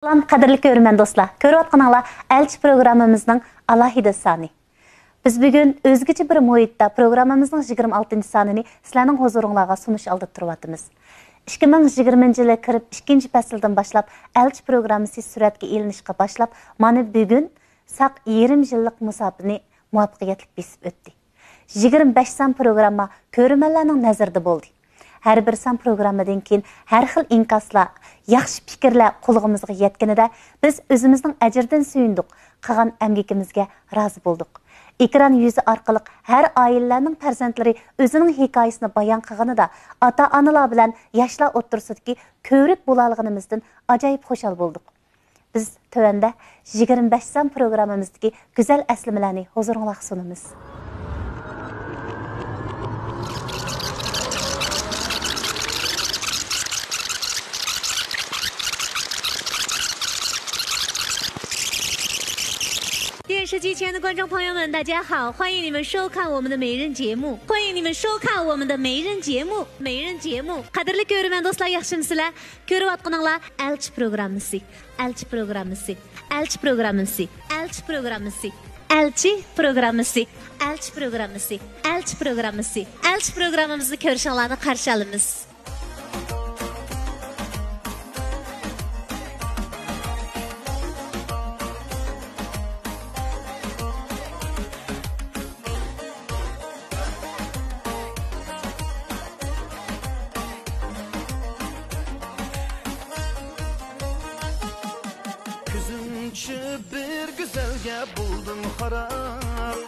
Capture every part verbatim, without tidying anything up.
سالام، قەدىرلىك كۆرۈرمەن دوستلار. كۆرۈۋاتقىنىڭلار ئەلچى پروگراممىمىزنىڭ ئالاھىدە سانى. بىز بۈگۈن ئۆزگىچە بىر مۇھىتتا پروگراممىمىزنىڭ يىگىرمە ئالتىنچى سانىنى سىلەرنىڭ ھۇزۇرۇڭلارغا سۇنۇش ئالدىدا تۇرۇۋاتىمىز. ئىككى مىڭ يىگىرمىنچى يىلى كىرىپ ئىككىنچى پەسىلدىن باشلاپ ئەلچى پروگراممىسى سۈرەتكە ئېلىنىشقا باشلاپ، مانا بۈگۈن ساق يېرىم يىللىق مۇساپىنى مۇۋەپپەقىيەتلىك بېسىپ ئۆتتى. يىگىرمە بەش سان پروگرامما كۆرۈرمەنلەرنىڭ نەزىرىدە بولدى. ھەر بىر سان پروگراممىدىن كېيىن ھەر خىل ئىنكاسلار، ياخشى پىكىرلەر قولىمىزغا يەتكىنىدە، بىز ئۆزىمىزنىڭ ئەجرىدىن سۆيۈندۇق، قىلغان ئەمگىكىمىزگە رازى بولدۇق. ئېكران يۈزى ئارقىلىق ھەر ئائىلىلەرنىڭ پەرزەنتلىرى ئۆزىنىڭ ھېكايىسىنى بايان قىلغىنىدا، ئاتا-ئانىلار بىلەن ياشلار ئوتتۇرىسىدىكى كۆۋرۈك بولالىغىنىمىزدىن ئاجايىپ خۇشال بولدۇق. بىز تۆۋەندە يىگىرمە بەش سان پروگراممىمىزدىكى گۈزەل ئەسلىمىلەرنى ھۇزۇرۇڭلارغا سۇنىمىز. 电视机前的观众朋友们，大家好！欢迎你们收看我们的每日节目，欢迎你们收看我们的每日节目，每日节目。 قەدىرلىك كۆرۈرمەن دوستلار، ياخشىمۇسىلەر؟ كۆرۈۋاتقىنىڭلار ئەلچى پروگراممىسى، ئەلچى پروگراممىسى، ئەلچى پروگراممىسى، ئەلچى پروگراممىسى، ئەلچى پروگراممىسى، ئەلچى پروگراممىسى، ئەلچى پروگراممىسى، ئەلچى پروگراممىمىزنى كۆرۈشۈڭلارنى قارشى ئالىمىز. كۆزۈم چۈشۈپ بىر گۈزەلگە بولدۇم خاراب.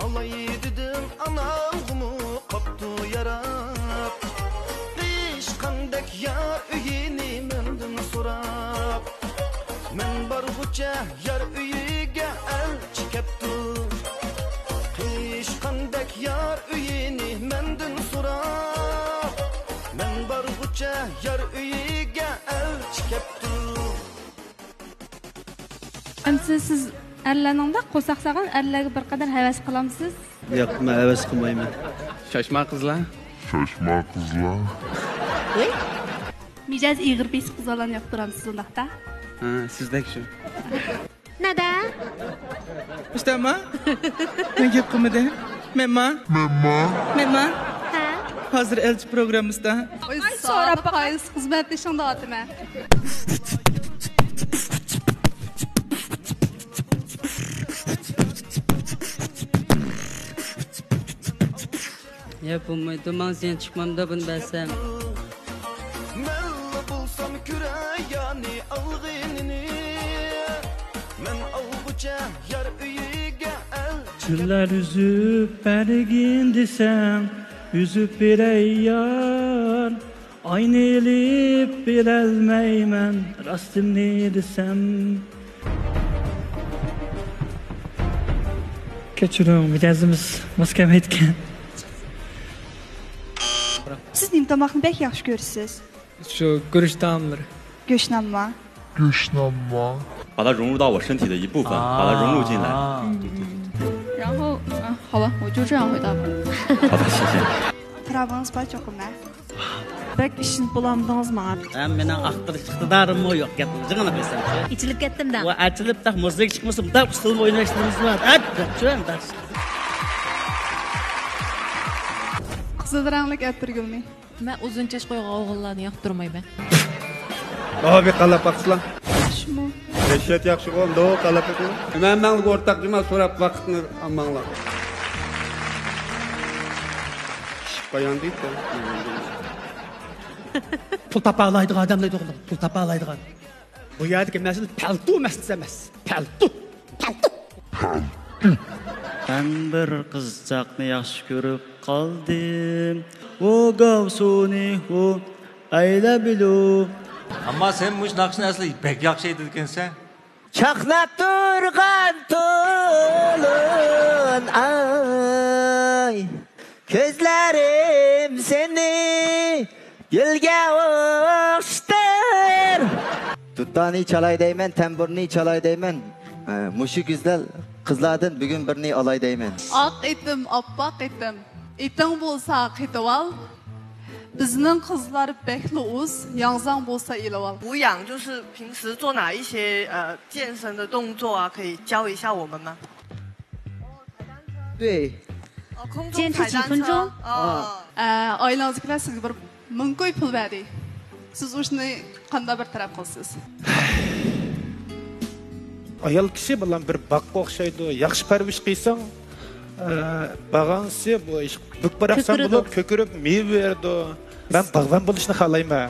ئالاي دېدىم ئاناڭغىمۇ قاپتۇ ياراپ. قىيىشقاندەك يار ئۆيىنى مەندىن سوراپ. مەن بارغۇچە يار ئۆيىگە ئەلچى كەپتۇ. قىيىشقاندەك يار ئۆيىنى مەندىن سوراپ. مەن بارغۇچە يار ئۆيىگە ئەلچى كەپتۇ. ئەمسە سىز ئەرلەرنىڭدە قورساق سالغان ئەرلەرگە بىر قەدەر ھەۋەس قىلامسىز؟ ياق، مەن ھەۋەس قىلمايمەن. شاشما قىزلار. شاشما قىزلار. مىجەز ئېغىر بېسىق قىزلارنى ياقتۇرامسىز ئۇنداقتا؟ ھە، سىزدەك شۇ. نەدە؟ ئىشتەما؟ مەن گەپ قىلمىدىم. مەنما؟ مەنما؟ مەنما؟ ھە؟ ھازىر ئەلچى پروگراممىسىدا. ئاي، سوراپ باقاي، قايسى خىزمەتدىشىڭ دەۋاتىمەن. يا بولمايدۇ، ماڭا زىيان چىقمامدۇ بۇنى بەرسەم؟ مەنلا بولسام كۆرەيانى ئالغىنىنى، مەن ئالغۇچە يار ئۆيىگە ئەلچى. گۈللەر ئۈزۈپ بەرگىن دېسەڭ، ئۈزۈپ بېرەي يار. ئاينى ئېلىپ بېرەلمەيمەن، راستىمنى دېسەم. كەچۈرۈڭ، مىجەزىمىز ماس كەلمەيدىكەن. سىز نېمە تاماقنى بەك ياخشى كۆرىسىز؟ شۇ گۈرۈچ تائاملىرى. گۆشنانما؟ گۆشنانما؟ 把它融入到我身体的一部分，把它融入进来。啊。 然后，啊，好了，我就这样回答吧。好的，谢谢。 پىراۋىڭىز بار چوقۇم، ھە؟ بەك ئىشىنىپ بولامدىڭىز ماڭا؟ ھەم مېنىڭ ئاختۇرۇش ئىقتىدارىممۇ يوق، گەپنى جىڭىنى قىلسام. ئېچىلىپ كەتتىم دە. ۋە ئېچىلىپ تاق مۇزىكا چىقمىسا، مۇنداق ئۇسسۇلما ئويناشلىرىمىز بار. ئەت، چۈۋەن داش. قىزىل رەڭلىك ئەتىرگۈلنى. مەن ئۇزۇن چاچ قويغان ئوغۇللارنى ياقتۇرمايمەن. ئاۋۇ بىر قالاپ باقسىلا. ياخشىمۇ؟ دەھشەت ياخشىغۇ، ئۇنداق قالاپ بېقىڭ. مەن مەڭلىك ئورتاق جۇما سوراپ ۋاقىتنى ئالماڭلار. ئىشىك قايان دەيدۇ؟ پۇل تاپالايدىغان ئادەملەر يوق، پۇل تاپالايدىغان. بۇ يەردىكى مەسىلە پەلتو مەسىلىسى ئەمەس. پەلتو. پەلتو. مەن بىر قىزچاقنى ياخشى كۆرۈپ قالدىم. ئۇ گاۋسۇنى، ئۇ ئەيلەبىلۇ. ئەمما سەن مۇشۇ ناخشىنى ئەسلى بەك ياخشى ئېيتىدىكەنسەن. چاقناپ تۇرغان تولۇن ئاي، كۆزلىرىم سېنى گۈلگە ئوخشىتىر. دۇتارنى چالاي دەيمەن، تەمبۇرنى چالاي دەيمەن. ئە، مۇشۇ گۈزەل قىزلاردىن بۈگۈن بىرنى ئالاي دەيمەن. ئاق ئېتىم، ئاپئاق ئېتىم، ئېتىڭ بولسا قېتىۋال. بىزنىڭ قىزلار بەكلا ئۇز، ياڭزاڭ بولسا ئېلىۋال. 无氧就是平时做哪一些呃健身的动作啊，可以教一下我们吗？对。坚持几分钟。ئائىلىڭىزدىكىلەر سىزگە بىر مىڭ كوي پۇل بەردى. سىز ئۇ ئىشنى قانداق بىر تەرەپ قىلىسىز؟ ئايال كىشى بىلەن بىر باغقا ئوخشايدۇ. ياخشى پەرۋىش قىلساڭ، ئە، باغانسى بۇ ئىش بۈك باراقسان بولۇپ، كۆكىرىپ مېۋە بېرىدۇ. مەن باغۋەن بولۇشنى خالايمەن.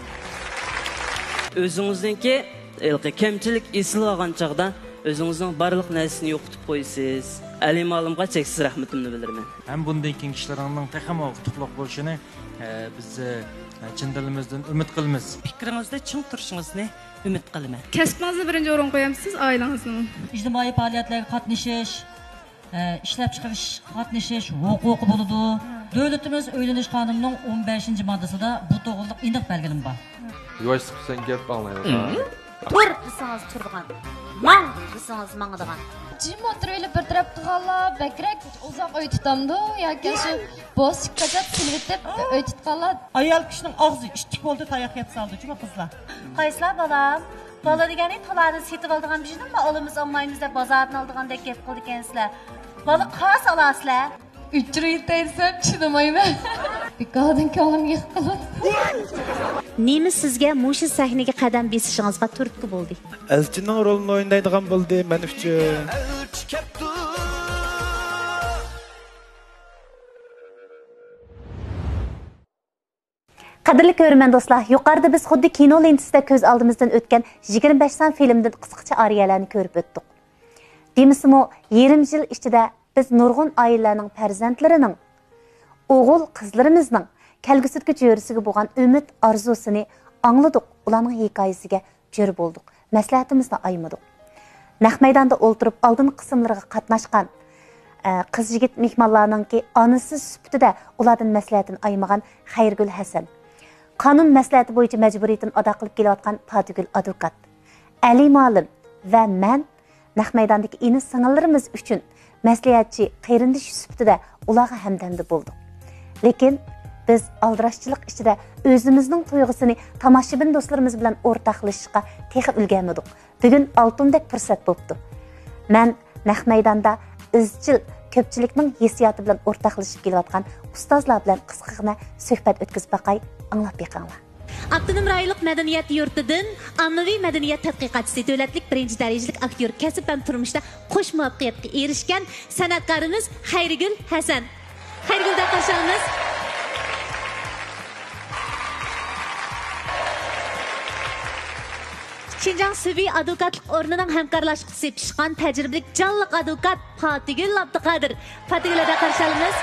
ئۆزىڭىزنىڭكى ھېلىقى كەمچىلىك ئېسىلىۋالغان چاغدا ئۆزىڭىزنىڭ بارلىق نەرسىنى يوقىتىپ قويىسىز. ئەلى مالىمغا چەكسىز رەھمىتىمنى بىلدۈرىمەن. ھەم بۇندىن كېيىنكى ئىشلىرىڭنىڭ تېخىمۇ ئۇتۇقلۇق بولۇشىنى، ئە، بىز، ئە، چىن دىلىمىزدىن ئۈمىد قىلىمىز. پىكرىڭىزدە چىڭ تۇرۇشىڭىزنى ئۈمىد قىلىمەن. كەسپىڭىزنى بىرىنچى ئورۇنغا قويامسىز، ئائىلىڭىزنىمۇ؟ ئىجتىمائىي پائالىيەتلەرگە قاتنىشىش، ئە، ئىشلەپچىقىرىشقا قاتنىشىش ھوقۇقى بولىدۇ. دۆلىتىمىز ئۆيلىنىش قانۇنىنىڭ ئون بەشىنچى ماددىسىدا بۇ توغرىلىق ئېنىق بەلگىلىمە بار. يۇۋاشلىق بىلەن گەپ ئاڭلايدىغان. تۇر دېسىڭىز تۇرىدىغان، ماڭ دېسىڭىز ماڭىدىغان. جىم ئولتۇرۇۋېلىپ بىر تەرەپ قىلغانلار بەكرەك ئۇزاق ئۆي تۇتامدۇ ياكى شۇ بوسۇك كاچات سېلىۋېتىپ ئۆي تۇتقانلار. ئايال كىشىنىڭ ئاغزى ئىتتىك بولدى، تاياق يەپ سالدى جۇمۇ قىزلار. قايسىلار بالام؟ بالا دېگەننى تالادىن سېتىۋالىدىغان بىژنىمۇ ئالىمىز ئالمايمىز دەپ بازاردىن ئالىدىغاندەك گەپ قىلىدىكەنسىلەر. بالا قالسا ئالارسىلەر. ئۆچۈرۈۋېتەي دېسەم چىدىمايمەن. بىكاردىن كۆڭلۈم يىقىلىدۇ. نېمە سىزگە مۇشۇ سەھنىگە قەدەم بېسىشىڭىزغا تۈرتكە بولدى؟ ئەلچىنىڭ رولىنى ئوينايدىغان بولدى مەن ئۈچۈن. قەدىرلىك كۆرۈرمەن دوستلار، يۇقىرىدا بىز خۇددى كىنو لېنتىسىدە كۆز ئالدىمىزدىن ئۆتكەن يىگىرمە بەش سان فىلىمدىن قىسقىچە ئارىيەلەرنى كۆرۈپ ئۆتتۇق. دېمىسىمۇ، يېرىم يىل ئىچىدە بىز نۇرغۇن ئائىلىلەرنىڭ پەرزەنتلىرىنىڭ، ئوغۇل قىزلىرىمىزنىڭ كەلگۈسىدىكى چۆرىسىگە بولغان ئۈمىد ئارزۇسىنى ئاڭلىدۇق، ئۇلارنىڭ ھېكايىسىگە جۆر بولدۇق، مەسلىھەتىمىزنى ئايىمىدۇق. نەق مەيداندا ئولتۇرۇپ ئالدىنقى قىسىملىرىغا قاتناشقان، ئە، قىز يىگىت مېھمانلارنىڭكى ئانىسى سۈپىتىدە ئۇلاردىن مەسلىھەتىنى ئايىمىغان خەيرىگۈل ھەسەن، قانۇن مەسلىھەتى بويىچە مەجبۇرىيىتىنى ئادا قىلىپ كېلىۋاتقان پاتىگۈل ئادۋوكات، ئەلى مۇئەللىم ۋە مەن نەق مەيداندىكى ئىنى سىڭىللىرىمىز ئۈچۈن مەسلىھەتچى، قېرىندىشى سۈپىتىدە ئۇلارغا ھەمدەمدە بولدۇق. لېكىن بىز ئالدىراشچىلىق ئىچىدە ئۆزىمىزنىڭ تۇيغۇسىنى تاماشىبىن دوستلىرىمىز بىلەن ئورتاقلىشىشقا تېخى ئۈلگەرمىدۇق. بۈگۈن ئالتۇندەك پۇرسەت بوپتۇ. مەن نەق مەيداندا ئىزچىل كۆپچىلىكنىڭ ھېسسىياتى بىلەن ئورتاقلىشىپ كېلىۋاتقان ئۇستازلار بىلەن قىسقىغىنە سۆھبەت ئۆتكۈزۈپ باقاي، ئاڭلاپ بېقىڭلار. ئاپتونوم رايونلۇق مەدەنىيەت يۇرتىدىن ئاممىۋى مەدەنىيەت تەتقىقاتچىسى، دۆلەتلىك بىرىنچى دەرىجىلىك ئاكتيور، كەسىپ ھەم تۇرمۇشتا قوش مۇۋەپپەقىيەتكە ئېرىشكەن سەنئەتكارىمىز خەيرىگۈل ھەسەن. خەيرىگۈلدە قارشى ئالىمىز. شىنجاڭ سۈبى ئادۋوكاتلىق ئورنىنىڭ ھەمكارلاشقۇچىسى، پىشقان تەجرىبىلىك جانلىق ئادۋوكات پاتىگۈل ئابدۇقادىر. پاتىگۈل ھەدە قارشى ئالىمىز.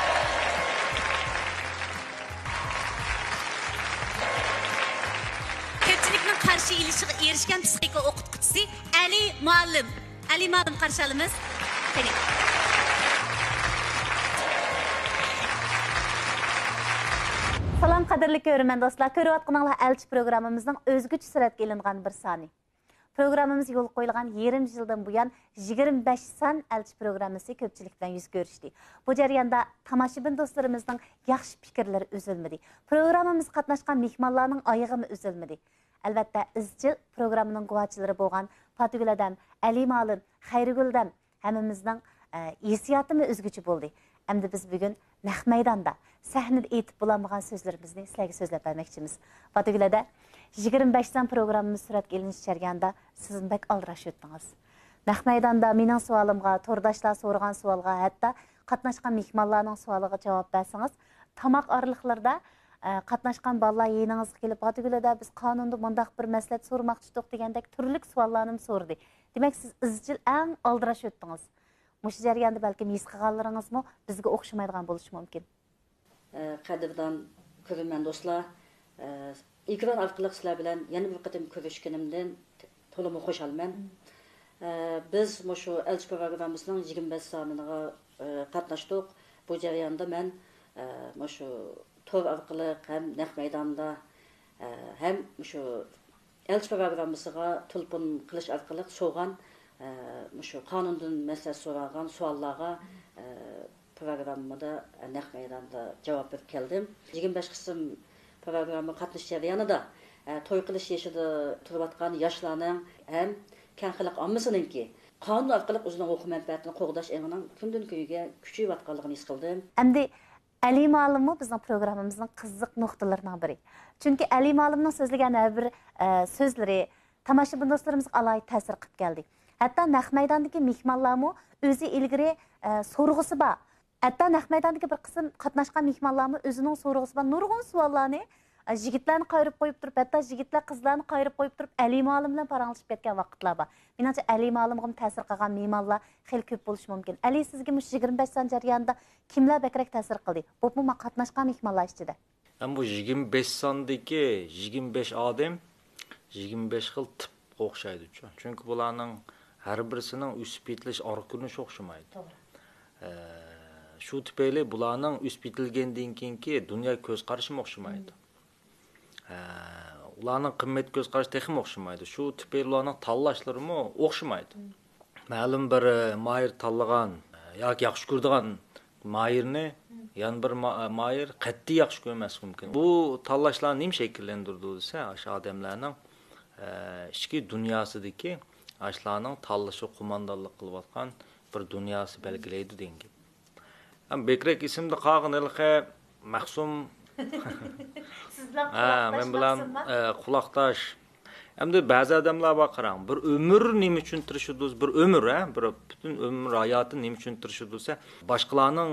كۆپچىلىكنىڭ قارشى ئېلىشىغا ئېرىشكەن پسىخىكا ئوقۇتقۇچىسى ئەلى مۇئەللىم. ئەلى مۇئەللىم قارشى ئالىمىز. قېنى. سالام، قەدىرلىك كۆرۈرمەن دوستلار، كۆرۈۋاتقىنىڭلار ئەلچى پروگراممىمىزنىڭ ئۆزگىچە سۈرەتكە ئېلىنغان بىر سانى. پروگراممىمىز يولغا قويۇلغان يېرىم يىلدىن بۇيان يىگىرمە بەش سان ئەلچى پروگراممىسى كۆپچىلىك بىلەن يۈز كۆرۈشتى. بۇ جەرياندا تاماشىبىن دوستلىرىمىزنىڭ ياخشى پىكىرلىرى ئۈزۈلمىدى. پروگراممىمىزغا قاتناشقان مېھمانلارنىڭ ئايىغىمۇ ئۈزۈلمىدى. ئەلۋەتتە، ئىزچىل پروگراممىنىڭ گۇۋاھچىلىرى بولغان پاتىگۈل ھەدەم، ئەلى مۇئەللىم، خەيرىگۈل ھەدەم، ھەممىمىزنىڭ، ئە، ھېسسىياتىمۇ ئۆزگىچە بولدى. ئەمدى بىز بۈگۈن نەق مەيداندا، سەھنىدە ئېيتىپ بولالمىغان سۆزلىرىمىزنى سىلەرگە سۆزلەپ بەرمەكچىمىز. پاتىگۈل ھەدە، يىگىرمە بەش سان پروگراممىمىز سۈرەتكە ئېلىنىش جەريانىدا سىزمۇ بەك ئالدىراش ئۆتتىڭىز. نەق مەيداندا مېنىڭ سوئالىمغا، تورداشلار سورىغان سوئالغا، ھەتتا قاتناشقان مېھمانلارنىڭ سوئالىغا جاۋاب بەرسىڭىز، تاماق ئارىلىقلىرىدا، ئە، قاتناشقان بالىلار يېنىڭىزغا كېلىپ، پاتىگۈل ھەدە، بىز قانۇندا مۇنداق بىر مەسلىھەت سورىماقچى ئىدۇق دېگەندەك تۈرلۈك سوئاللارنىمۇ سورىدى. دېمەك، سىز ئىزچىل ئەڭ ئالدىراش ئۆتتىڭىز. مۇشۇ جەرياندا بەلكىم ھېس قىلغانلىرىڭىزمۇ بىزگە ئوخشىمايدىغان بولۇشى مۇمكىن. ئە، قەدىردان كۆرۈرمەن دوستلار، ئە، ئېكران ئارقىلىق سىلەر بىلەن يەنە بىر قېتىم كۆرۈشكىنىمدىن تولىمۇ خۇشالمەن. ئە، بىز مۇشۇ ئەلچى پروگراممىسىنىڭ يىگىرمە بەش سانىغا، ئە، قاتناشتۇق. بۇ جەرياندا مەن، ئە، مۇشۇ تور ئارقىلىق ھەم نەق مەيداندا، ئە، ھەم مۇشۇ ئەلچى پروگراممىسىغا تېلېفون قىلىش ئارقىلىق سورىغان، ئە، مۇشۇ قانۇندىن مەسلىھەت سورىغان سوئاللارغا، ئە، پروگراممىدا نەق مەيداندا جاۋاب بېرىپ كەلدىم. يىگىرمە بەش قىسىم پروگرامما قاتنىشىش جەريانىدا، ئە، توي قىلىش يېشىدا تۇرۇۋاتقان ياشلارنىڭ ھەم كەڭ خەلق ئاممىسىنىڭكى قانۇن ئارقىلىق ئۆزىنىڭ ھوقۇق مەنپەئەتىنى قوغداش ئېڭىنىڭ كۈندىن-كۈنگە كۈچىيىۋاتقانلىقىنى ھېس قىلدىم. ئەمدى ئەلى مۇئەللىممۇ بىزنىڭ پروگراممىمىزنىڭ قىزىق نۇقتىلىرىنىڭ بىرى. چۈنكى ئەلى مۇئەللىمنىڭ سۆزلىگەن ھەر بىر، ئە، سۆزلىرى تاماشىبىن دوستلىرىمىزغا ئالاھىدە تەسىر قىلىپ كەلدى. ھەتتا نەق مەيداندىكى مېھمانلارمۇ ئۆزى ئىلگىرى، ئە، سورىغۇسى بار. ھەتتا نەق مەيداندىكى بىر قىسىم قاتناشقان مېھمانلارمۇ ئۆزىنىڭ سورىغۇسى بار نۇرغۇن سوئاللارنى، ئە، يىگىتلەرنى قايرىپ قويۇپ تۇرۇپ، ھەتتا يىگىتلەر قىزلارنى قايرىپ قويۇپ تۇرۇپ، ئەلى مۇئەللىم بىلەن پاراڭلىشىپ كەتكەن ۋاقىتلار بار. مېنىڭچە، ئەلى مۇئەللىمغىمۇ تەسىر قىلغان مېھمانلار خېلى كۆپ بولۇشى مۇمكىن. ئەلى، سىزگە مۇشۇ يىگىرمە بەش سان جەريانىدا كىملەر بەكرەك تەسىر قىلدى؟ بولۇپمۇ ما قاتناشقان مېھمانلار ئىچىدە. ئەمما بۇ يىگىرمە بەش ساندىكى يىگىرمە بەش ئادەم يىگىرمە بەش خىل تىپقا ئوخشايدۇ. چۈنكى بۇلارنىڭ ھەر بىرسىنىڭ ئۆسۈپ يېتىلىش ئارقا كۆرۈنۈشى ئوخشىمايدۇ. توغرا. ئە، شۇ تۈپەيلى بۇلارنىڭ ئۆسۈپ يېتىلگەندىن كېيىنكى دۇنيا كۆز قارىشىمۇ ئوخشىمايدۇ. ئە، ئۇلارنىڭ قىممەت كۆز قارىشى تېخىمۇ ئوخشىمايدۇ. شۇ تۈپەيلى ئۇلارنىڭ تاللاشلىرىمۇ ئوخشىمايدۇ. مەلۇم بىر، ئە، ماھىر تاللىغان، ئە، ياكى ياخشى كۆرىدىغان ماھىرنى يەنە بىر ما-، ماھىر قەتئىي ياخشى كۆرمەسلىكى مۇمكىن. بۇ تاللاشلار نېمە شەكىللەندۈرىدۇ دېسە، ئاشۇ ئادەملەرنىڭ، ئە، ئىچكى دۇنياسىدىكى ئاشۇلارنىڭ تاللىشى قوماندانلىق قىلىۋاتقان بىر دۇنياسى بەلگىلەيدۇ دېگەن گەپ. ھەم بەكرەك ئېسىمدە قالغىنى ھېلىقى مەخسۇم. سىز بىلەن ھە، قۇلاقداش مەن بىلەن، مەخسۇمما؟ ئە، قۇلاقداش. ئەمدى بەزى ئادەملەر بار، قاراڭ، بىر ئۆمۈر نېمە ئۈچۈن تىرىشىدۇ، بىر ئۆمۈر، ھە، بىر پۈتۈن ئۆمۈر ھاياتى نېمە ئۈچۈن تىرىشىدۇ دېسە، باشقىلارنىڭ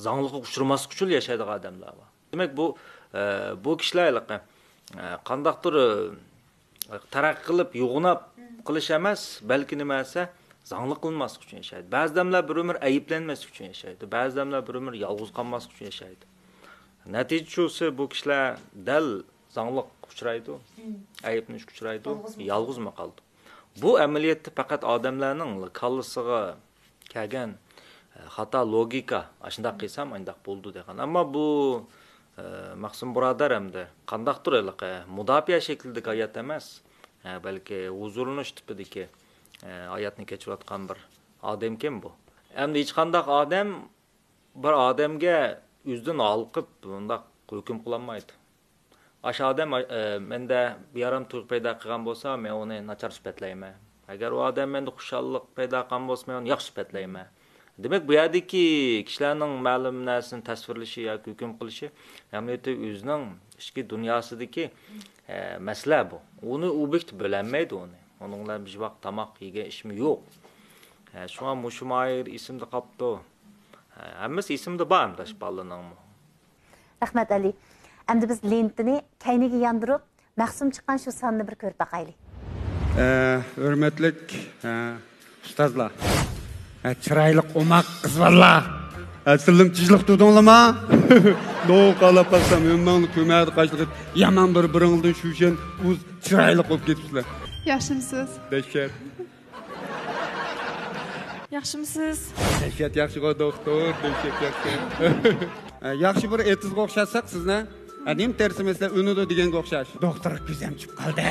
زاڭلىقىغا ئۇچرىماسلىق ئۈچۈن ياشايدىغان ئادەملەر بار. دېمەك، بۇ، ئە، بۇ كىشىلەر ھېلىقى، ئە، قانداقتۇر، ئە، تەرەققىي قىلىپ، يوغىناپ قىلىش ئەمەس، بەلكى نېمە دېسە، زاڭلىق قىلماسلىق ئۈچۈن ياشايدۇ. بەزى ئادەملەر بىر ئۆمۈر ئەيىبلەنمەسلىك ئۈچۈن ياشايدۇ. بەزى ئادەملەر بىر ئۆمۈر يالغۇز قالماسلىق ئۈچۈن ياشايدۇ. نەتىجە شۇسى، بۇ كىشىلەر دەل زاڭلىققا ئۇچرايدۇ، ئەيىبلىنىشكە ئۇچرايدۇ، يالغۇزمۇ قالىدۇ. بۇ ئەمەلىيەتتە پەقەت ئادەملەرنىڭ كاللىسىغا كەلگەن، ئە، خاتا لوگىكا، ئاشۇنداق قىلسام، ئانداق بولىدۇ دېگەن. ئەمما بۇ، ئە، مەخسۇم بۇرادەر ئەمدى قانداقتۇر ھېلىقى مۇداپىئە شەكلىدىكى ھايات ئەمەس، ئە، بەلكى ھۇزۇرلىنىش تىپىدىكى، ئە، ھاياتنى كەچۈرۈۋاتقان بىر ئادەمكەن بۇ. ئەمدى ھېچقانداق ئادەم بىر ئادەمگە ئۆزىدىن ھالقىپ بۇنداق ھۆكۈم قىلالمايدۇ. ئاشۇ ئادەم، ئە، مەندە بىئارام تۇيغۇ پەيدا قىلغان بولسا، مەن ئۇنى ناچار سۈپەتلەيمەن. ئەگەر ئۇ ئادەم مەندە خۇشاللىق پەيدا قىلغان بولسا، مەن ئۇنى ياخشى سۈپەتلەيمەن. دېمەك، بۇ يەردىكى كىشىلەرنىڭ مەلۇم نەرسىنى تەسۋىرلىشى ياكى ھۆكۈم قىلىشى ئەمەلىيەتتە ئۆزىنىڭ ئىچكى دۇنياسىدىكى، ئە، مەسىلە بۇ. ئۇنى ئوبيېكتىپ بۆلەلمەيدۇ ئۇنى. ئۇنىڭ بىلەن بىر ۋاق تاماق يېگەن ئىشىم يوق. ئە، شۇڭا مۇشۇ ماھىر ئېسىمدە قاپتۇ. ئە، ھەممىسى ئېسىمدە بار ئەمدى ئاشۇ بالىنىڭمۇ. رەھمەت، ئەلى. ئەمدى بىز لېنتىنى كەينىگە ياندۇرۇپ، مەخسۇم چىققان شۇ ساننى بىر كۆرۈپ باقايلى. ئە، ھۆرمەتلىك، ئە، ئۇستازلار. ئە، چىرايلىق ئوماق قىز بالىلار. ئە، سىلىم تىجلىق تۇردۇڭلارما؟ دوقالاپ قالسام، ھەممەڭلار كۆمەدە قاشلىقىپ، يامان بىر بىرىڭلىدىن شۇشەن ئۇز چىرايلىق بولۇپ كېتىپسىلەر. ياخشىمسىز؟ دەھشەت. ياخشىمسىز؟ دەھشەت ياخشىغۇ، دوختۇر، دەھشەت ياخشى. ئە، ياخشى بىر ئېتىزغا ئوخشاتساق سىزنى. ئە، نېمە تېرىسىمۇ سىلەر ئۈنىدۇ دېگەنگە ئوخشاش. دوختۇر، كۆزۈم چۈشۈپ قالدى.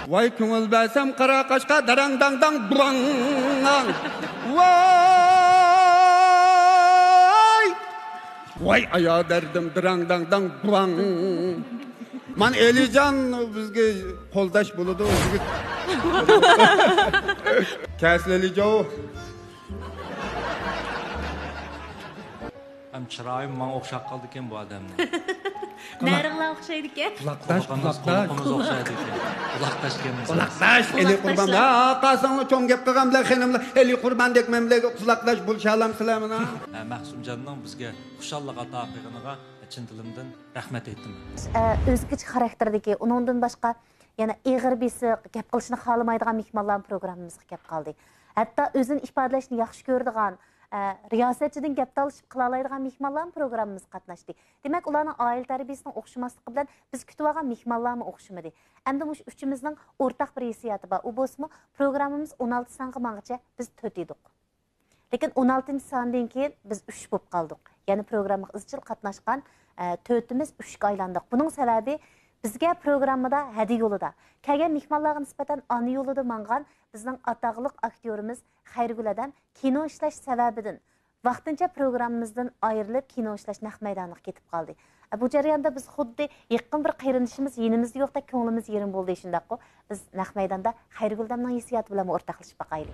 ۋاي، كۆڭۈل بەرسەم قارا قاشقا، داراڭ داڭ داڭ، بۇاڭ. ۋاي! ۋاي ئايا دەردىم، دىراڭ داڭ داڭ، بۇاڭ. مانا ئېلىجان بىزگە قولداش بولىدۇ، يىگىت. كەسلى ئېلىجاۋ. ھەم چىرايىمۇ ماڭا ئوخشاپ قالدىكەن بۇ ئادەمنىڭ. نەرىڭلار ئوخشايدىكەن. قۇلاقداش، قۇلىقىمىز، قۇلاقداش. قۇلىقىمىز ئوخشايدىكەن. قۇلاقداش ئىكەنمىز. قۇلاقداش، ئېلى قۇربان. قۇلاقداشلار. يا قاساڭلار چوڭ گەپ قىلغان بىلەن خېنىملار، ئېلى قۇربان دەكمەن بىلەن قۇلاقداش بولۇشالامسىلەر مانا؟ ھە، مەخسۇمجاننىڭ بىزگە خۇشاللىق ئاتا قىلغىنىغا چىن دىلىمدىن رەھمەت ئېيتىمەن. ئە، ئۆزگىچە خاراكتېردىكى، ئۇنىڭدىن باشقا يەنە ئېغىر بېسىق، گەپ قىلىشنى خالىمايدىغان مېھمانلارمۇ پروگراممىمىزغا كەپ قالدى. ھەتتا ئۆزىنى ئىپادىلەشنى ياخشى كۆرىدىغان، ئە، رىياسەتچىدىن گەپ تالىشىپ قىلالايدىغان مېھمانلارمۇ پروگراممىمىزغا قاتناشتى. دېمەك، ئۇلارنىڭ ئائىلە تەربىيىسىنىڭ ئوخشىماسلىقى بىلەن بىز كۈتۈۋالغان مېھمانلارمۇ ئوخشىمىدى. ئەمدى مۇشۇ ئۈچىمىزنىڭ ئورتاق بىر ھېسسىياتى بار. ئۇ بولسىمۇ، پروگراممىمىز ئون ئالتە سانغا ماڭغىچە بىز تۆت ئىدۇق. لېكىن ئون ئالتىنچى ساندىن كېيىن بىز ئۈچ بولۇپ قالدۇق. يەنى پروگراممىغا ئىزچىل قاتناشقان، ئە، تۆتىمىز ئۈچكە ئايلاندۇق. بۇنىڭ سەۋەبى بىزگە پروگراممىدا ھەدە يولىدا، كەلگەن مېھمانلارغا نىسبەتەن ئانا يولىدا ماڭغان بىزنىڭ ئاتاقلىق ئاكتيورىمىز خەيرىگۈل ئادەم كىنو ئىشلەش سەۋەبىدىن ۋاقتىنچە پروگراممىمىزدىن ئايرىلىپ، كىنو ئىشلەش نەق مەيدانىغا كېتىپ قالدى. ئە، بۇ جەرياندا بىز خۇددى يېقىن بىر قېرىندىشىمىز يېنىمىزدا يوقتەك كۆڭلىمىز يېرىم بولدى، شۇنداققۇ؟ بىز نەق مەيداندا خەيرىگۈلدەمنىڭ ھېسسىياتى بىلەنمۇ ئورتاقلىشىپ باقايلى.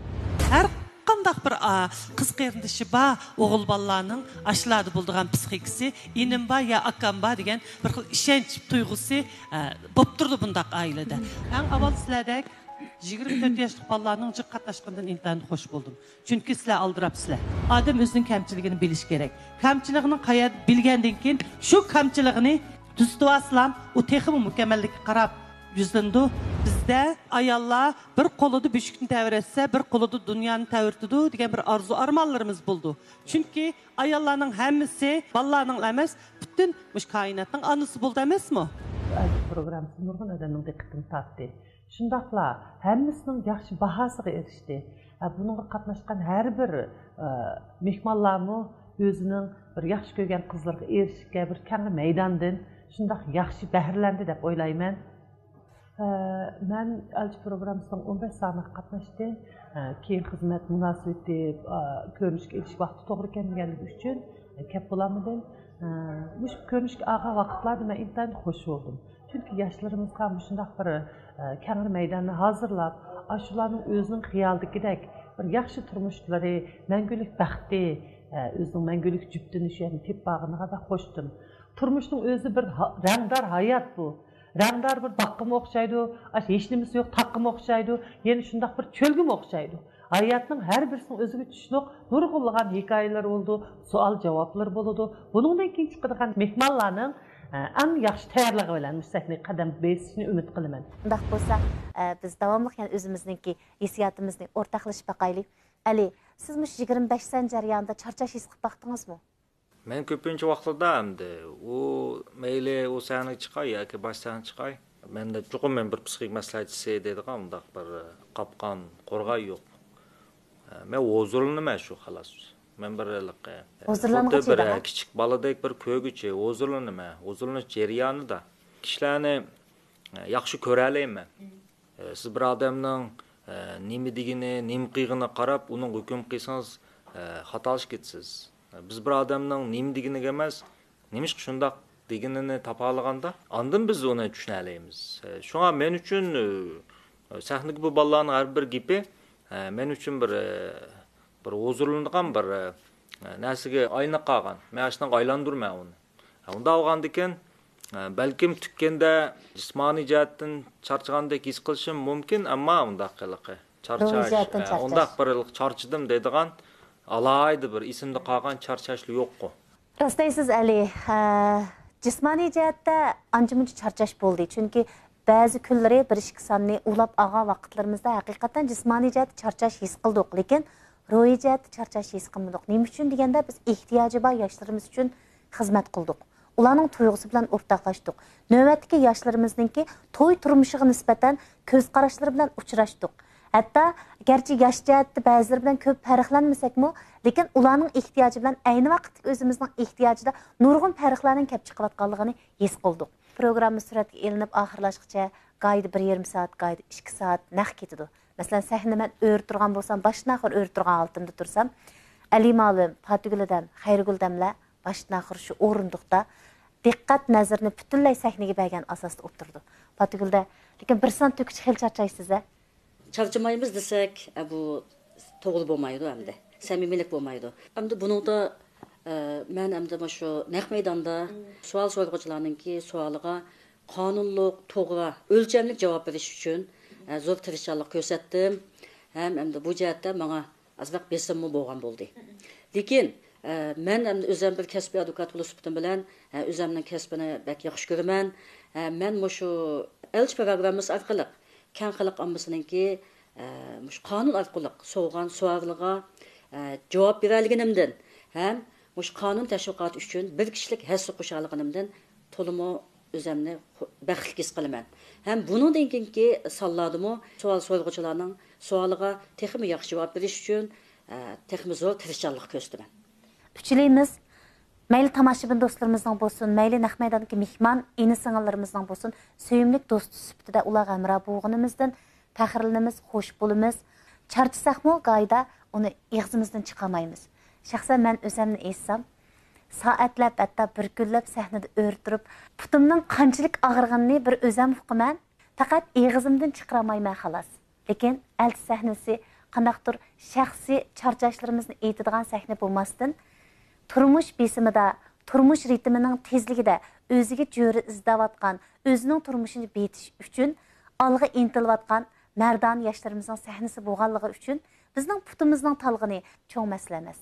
ھەر قانداق بىر، ئا، قىز قېرىندىشى بار ئوغۇل بالىلارنىڭ ئاشۇلاردا بولىدىغان پسىخىكىسى، ئىنىم بار يا ئاكام بار دېگەن بىر خىل ئىشەنچ تۇيغۇسى، ئا، بولۇپ تۇرىدۇ بۇنداق ئائىلىدە. ئەڭ ئاۋۋال سىلەردەك يىگىرمە تۆت ياشلىق بالىلارنىڭ جىق قاتناشقىنىدىن ئىنتايىن خۇش بولدۇم. چۈنكى سىلەر ئالدىراپسىلەر. ئادەم ئۆزىنىڭ كەمچىلىكىنى بىلىشى كېرەك. كەمچىلىكىنى قەيەردە بىلگەندىن كېيىن، شۇ كەمچىلىكىنى تۈزىتىۋالسىلا، ئۇ تېخىمۇ مۇكەممەللىككە قاراپ يۈزلىنىدۇ. بىزدە ئاياللار بىر قولىدا بۆشۈكنى تەۋرەتسە، بىر قولىدا دۇنيانى تەۋرىتىدۇ دېگەن بىر ئارزۇ ئارمانلىرىمىز بولىدۇ. چۈنكى ئاياللارنىڭ ھەممىسى بالىلارنىڭلا ئەمەس، پۈتۈن مۇشۇ كائىناتنىڭ ئانىسى بولىدۇ ئەمەسمۇ؟ ئەلچى پروگراممىسى نۇرغۇن ئادەمنىڭ دىققىتىنى تارتتى. شۇنداقلا ھەممىسىنىڭ ياخشى باھاسىغا ئېرىشتى. ھە، بۇنىڭغا قاتناشقان ھەر بىر، ئە، مېھمانلارمۇ ئۆزىنىڭ بىر ياخشى كۆرگەن قىزلىرىغا ئېرىشىشكە بىر كەڭرى مەيداندىن شۇنداق ياخشى بەھرىلەندى دەپ ئويلايمەن. ئە، مەن ئەلچى پروگراممىسىنىڭ ئون بەش سانىغا قاتناشتىم. ئە، كېيىن خىزمەت مۇناسىۋىتى، ئە، كۆرۈنۈشكە ئېلىش ۋاقتى توغرا كەلمىگەنلىكى ئۈچۈن، ئە، كەپ بولالمىدىم. ئە، مۇشۇ كۆرۈنۈشكە ئالغان ۋاقىتلاردا مەن ئىنتايىن خۇش بولدۇم. چۈنكى ياشلىرىمىزغا مۇشۇنداق بىر، ئە، كەڭرى مەيداننى ھازىرلاپ، ئاشۇلارنىڭ ئۆزىنىڭ خىيالىدىكىدەك بىر ياخشى تۇرمۇشلىرى، مەڭگۈلۈك بەختى، ئە، ئۆزىنىڭ مەڭگۈلۈك جۈپتىنى شۇ يەردىن تېپىپ بارغىنىغا بەك خۇشتۇم. تۇرمۇشنىڭ ئۆزى بىر ھا-، رەڭدار ھايات بۇ. رەڭدار بىر باغقىمۇ ئوخشايدۇ، ئاشۇ ھېچنېمىسى يوق تاغقىمۇ ئوخشايدۇ، يەنە شۇنداق بىر چۆلگىمۇ ئوخشايدۇ. ھاياتنىڭ ھەر بىرسىنىڭ ئۆزىگە تۇشلۇق نۇرغۇنلىغان ھېكايىلىرى بولىدۇ، سوئال-جاۋابلىرى بولىدۇ. بۇنىڭدىن كېيىن چىقىدىغان مېھمانلارنىڭ، ئە، ئەڭ ياخشى تەييارلىقى بىلەن مۇشۇ سەھنىگە قەدەم بېسىشىنى ئۈمىد قىلىمەن. ئۇنداق بولسا، ئە، بىز داۋاملىق يەنە ئۆزىمىزنىڭكى ھېسسىياتىمىزنى ئورتاقلىشىپ باقايلى. ئەلى، سىز مۇشۇ يىگىرمە بەش سان جەريانىدا چارچاش ھېس قىلىپ باقتىڭىزمۇ؟ مەن كۆپىنچە ۋاقىتلاردا ئەمدى ئۇ مەيلى ئۇ سەھنىگە چىقاي ياكى باش سەھنىگە چىقاي، مەندە چوقۇم مەن بىر پسىخىك مەسلىھەتچىسى دەيدىغان ئۇنداق بىر قاپقان، قورغاي يوق. مەن ھۇزۇرلىنىمەن شۇ خالاس. مەن بىر ھېلىقى، ھۇزۇرلانغۇچى خۇددى بىر دەيدىغان؟ كىچىك بالىدەك بىر كۆرگۈچى، ھۇزۇرلىنىمەن. ھۇزۇرلىنىش جەريانىدا كىشىلەرنى ياخشى كۆرەلەيمەن. ئە، سىز بىر ئادەمنىڭ، ئە، نېمە دېگىنى، نېمە قىلغىنىغا قاراپ ئۇنىڭغا ھۆكۈم قىلسىڭىز، ئە، خاتالىشىپ كېتىسىز. ئە، بىز بىر ئادەمنىڭ نېمە دېگىنىگە ئەمەس، نېمىشقا شۇنداق دېگىنىنى تاپالىغاندا، ئاندىن بىز ئۇنى چۈشىنەلەيمىز. ئە، شۇڭا مەن ئۈچۈن، ئە، سەھنىدىكى بۇ بالىلارنىڭ ھەر بىر گېپى، ئە، مەن ئۈچۈن بىر، ئە، بىر ھۇزۇرلىنىدىغان بىر، ئە، نەرسىگە ئايلىنىپ قالغان. مەن ئاشۇنداق ئايلاندۇرىمەن ئۇنى. ئۇنداق بولغاندىكىن، بەلكىم تۈككەندە جىسمانىي جەھەتتىن چارچىغاندەك ھېس قىلىشىم مۇمكىن، ئەمما ئۇنداق ھېلىقى چارچاش، روھىي جەھەتتىن ئە، چارچاش. ئۇنداق بىر ھېلىقى چارچىدىم دەيدىغان ئالاھىدە بىر ئېسىمدە قالغان چارچاشلا يوققۇ. راست دەيسىز، ئەلى. ئە، جىسمانىي جەھەتتە ئانچە-مۇنچە چارچاش بولدى. چۈنكى بەزى كۈنلىرى بىر ئىككى ساننى ئۇلاپ ئالغان ۋاقىتلىرىمىزدا ھەقىقەتەن جىسمانىي جەھەتتە چارچاش ھېس قىلدۇق، لېكىن روھىي جەھەتتە چارچاش ھېس قىلمىدۇق. نېمە ئۈچۈن دېگەندە، بىز ئېھتىياجى بار ياشلىرىمىز ئۈچۈن خىزمەت قىلدۇق. ئۇلارنىڭ تۇيغۇسى بىلەن ئورتاقلاشتۇق. نۆۋەتتىكى ياشلىرىمىزنىڭكى توي تۇرمۇشىغا نىسبەتەن كۆز قاراشلىرى بىلەن ئۇچراشتۇق. ھەتتا گەرچە ياش جەھەتتە بەزىلىرى بىلەن كۆپ پەرقلەنمىسەكمۇ، لېكىن ئۇلارنىڭ ئېھتىياجى بىلەن ئەينى ۋاقىتتىكى ئۆزىمىزنىڭ ئېھتىياجىدا نۇرغۇن پەرقلەرنىڭ كەپ چىقىۋاتقانلىقىنى ھېس قىلدۇق. پروگرامما سۈرەتكە ئېلىنىپ ئاخىرلاشقىچە گاھىدا بىر يېرىم سائەت، گاھىدا ئىككى سائەت نەق كېتىدۇ. مەسىلەن، سەھنىنى مەن ئۆرە تۇرغان بولسام، باشتىن ئاخىر ئۆرە تۇرغان ھالىتىمدا تۇرسام، ئەلى مۇئەللىم، پاتىگۈل ھەدەم، خەيرىگۈلدەملەر باشتىن ئاخىر شۇ ئورۇندۇقتا دىققەت نەزىرىنى پۈتۈنلەي سەھنىگە بەرگەن ئاساستا ئولتۇرىدۇ. پاتىگۈلدە، لېكىن بىر سان تۆكۈچە خېلى چارچايسىز-ە؟ چارچىمايمىز دېسەك، ئە، بۇ توغرا بولمايدۇ ئەمدى. سەمىمىيلىك بولمايدۇ. ئەمدى بۇنىڭدا، ئە، مەن ئەمدى مۇشۇ نەق مەيداندا سوئال سورىغۇچىلارنىڭكى سوئالىغا قانۇنلۇق، توغرا، ئۆلچەملىك جاۋاب بېرىش ئۈچۈن، ئە، زور تىرىشچانلىق كۆرسەتتىم. ھەم ئەمدى بۇ جەھەتتە ماڭا ئازراق بېسىممۇ بولغان بولدى. لېكىن، ئە، مەن ئەمدى ئۆزۈم بىر كەسپىي ئادۋوكات بولۇش سۈپىتىم بىلەن، ئە، ئۆزۈمنىڭ كەسپىنى بەك ياخشى كۆرىمەن. ئە، مەن مۇشۇ ئەلچى پروگراممىسى ئارقىلىق كەڭ خەلق ئاممىسىنىڭكى، ئە، مۇشۇ قانۇن ئارقىلىق سورىغان سوئاللىرىغا، ئە، جاۋاب بېرەلىگىنىمدىن ھەم مۇشۇ قانۇن تەشۋىقاتى ئۈچۈن بىر كىشىلىك ھەسسە قوشالىغىنىمدىن تولىمۇ ئۆزۈمنى خۇ-، بەختلىك ھېس قىلىمەن. ھەم بۇنىڭدىن كېيىنكى سانلاردىمۇ سوئال سورىغۇچىلارنىڭ سوئالىغا تېخىمۇ ياخشى جاۋاب بېرىش ئۈچۈن، ئە، تېخىمۇ زور تىرىشچانلىق كۆرسىتىمەن. ئۈچىلىيمىز. مەيلى تاماشىبىن دوستلىرىمىزنىڭ بولسۇن، مەيلى نەق مەيداندىكى مېھمان ئىنى-سىڭىللىرىمىزنىڭ بولسۇن، سۆيۈملۈك دوستى سۈپىتىدە ئۇلارغا ھەمراھ بولغىنىمىزدىن پەخىرلىنىمىز، خوش بولىمىز. چارچىساقمۇ گاھىدا ئۇنى ئېغىزىمىزدىن چىقارمايمىز. شەخسەن مەن ئۆزۈمنى ئېيتسام، سائەتلەپ، ھەتتا بىر كۈنلەپ سەھنىدە ئۆرە تۇرۇپ، پۇتۇمنىڭ قانچىلىك ئاغرىغىنىنى بىر ئۆزۈم ئۇقىمەن. پەقەت ئېغىزىمدىن چىقىرالمايمەن، خالاس. لېكىن ئەلچى سەھنىسى قانداقتۇر شەخسىي چارچاشلىرىمىزنى ئېيتىدىغان سەھنە بولماستىن، تۇرمۇش بېسىمىدا، تۇرمۇش رىتىمىنىڭ تېزلىكىدە ئۆزىگە چۆرە ئىزدەۋاتقان، ئۆزىنىڭ تۇرمۇشىنى بېيىتىش ئۈچۈن ئالغا ئىنتىلىۋاتقان مەردانە ياشلىرىمىزنىڭ سەھنىسى بولغانلىقى ئۈچۈن بىزنىڭ پۇتىمىزنىڭ تالغىنى چوڭ مەسىلە ئەمەس.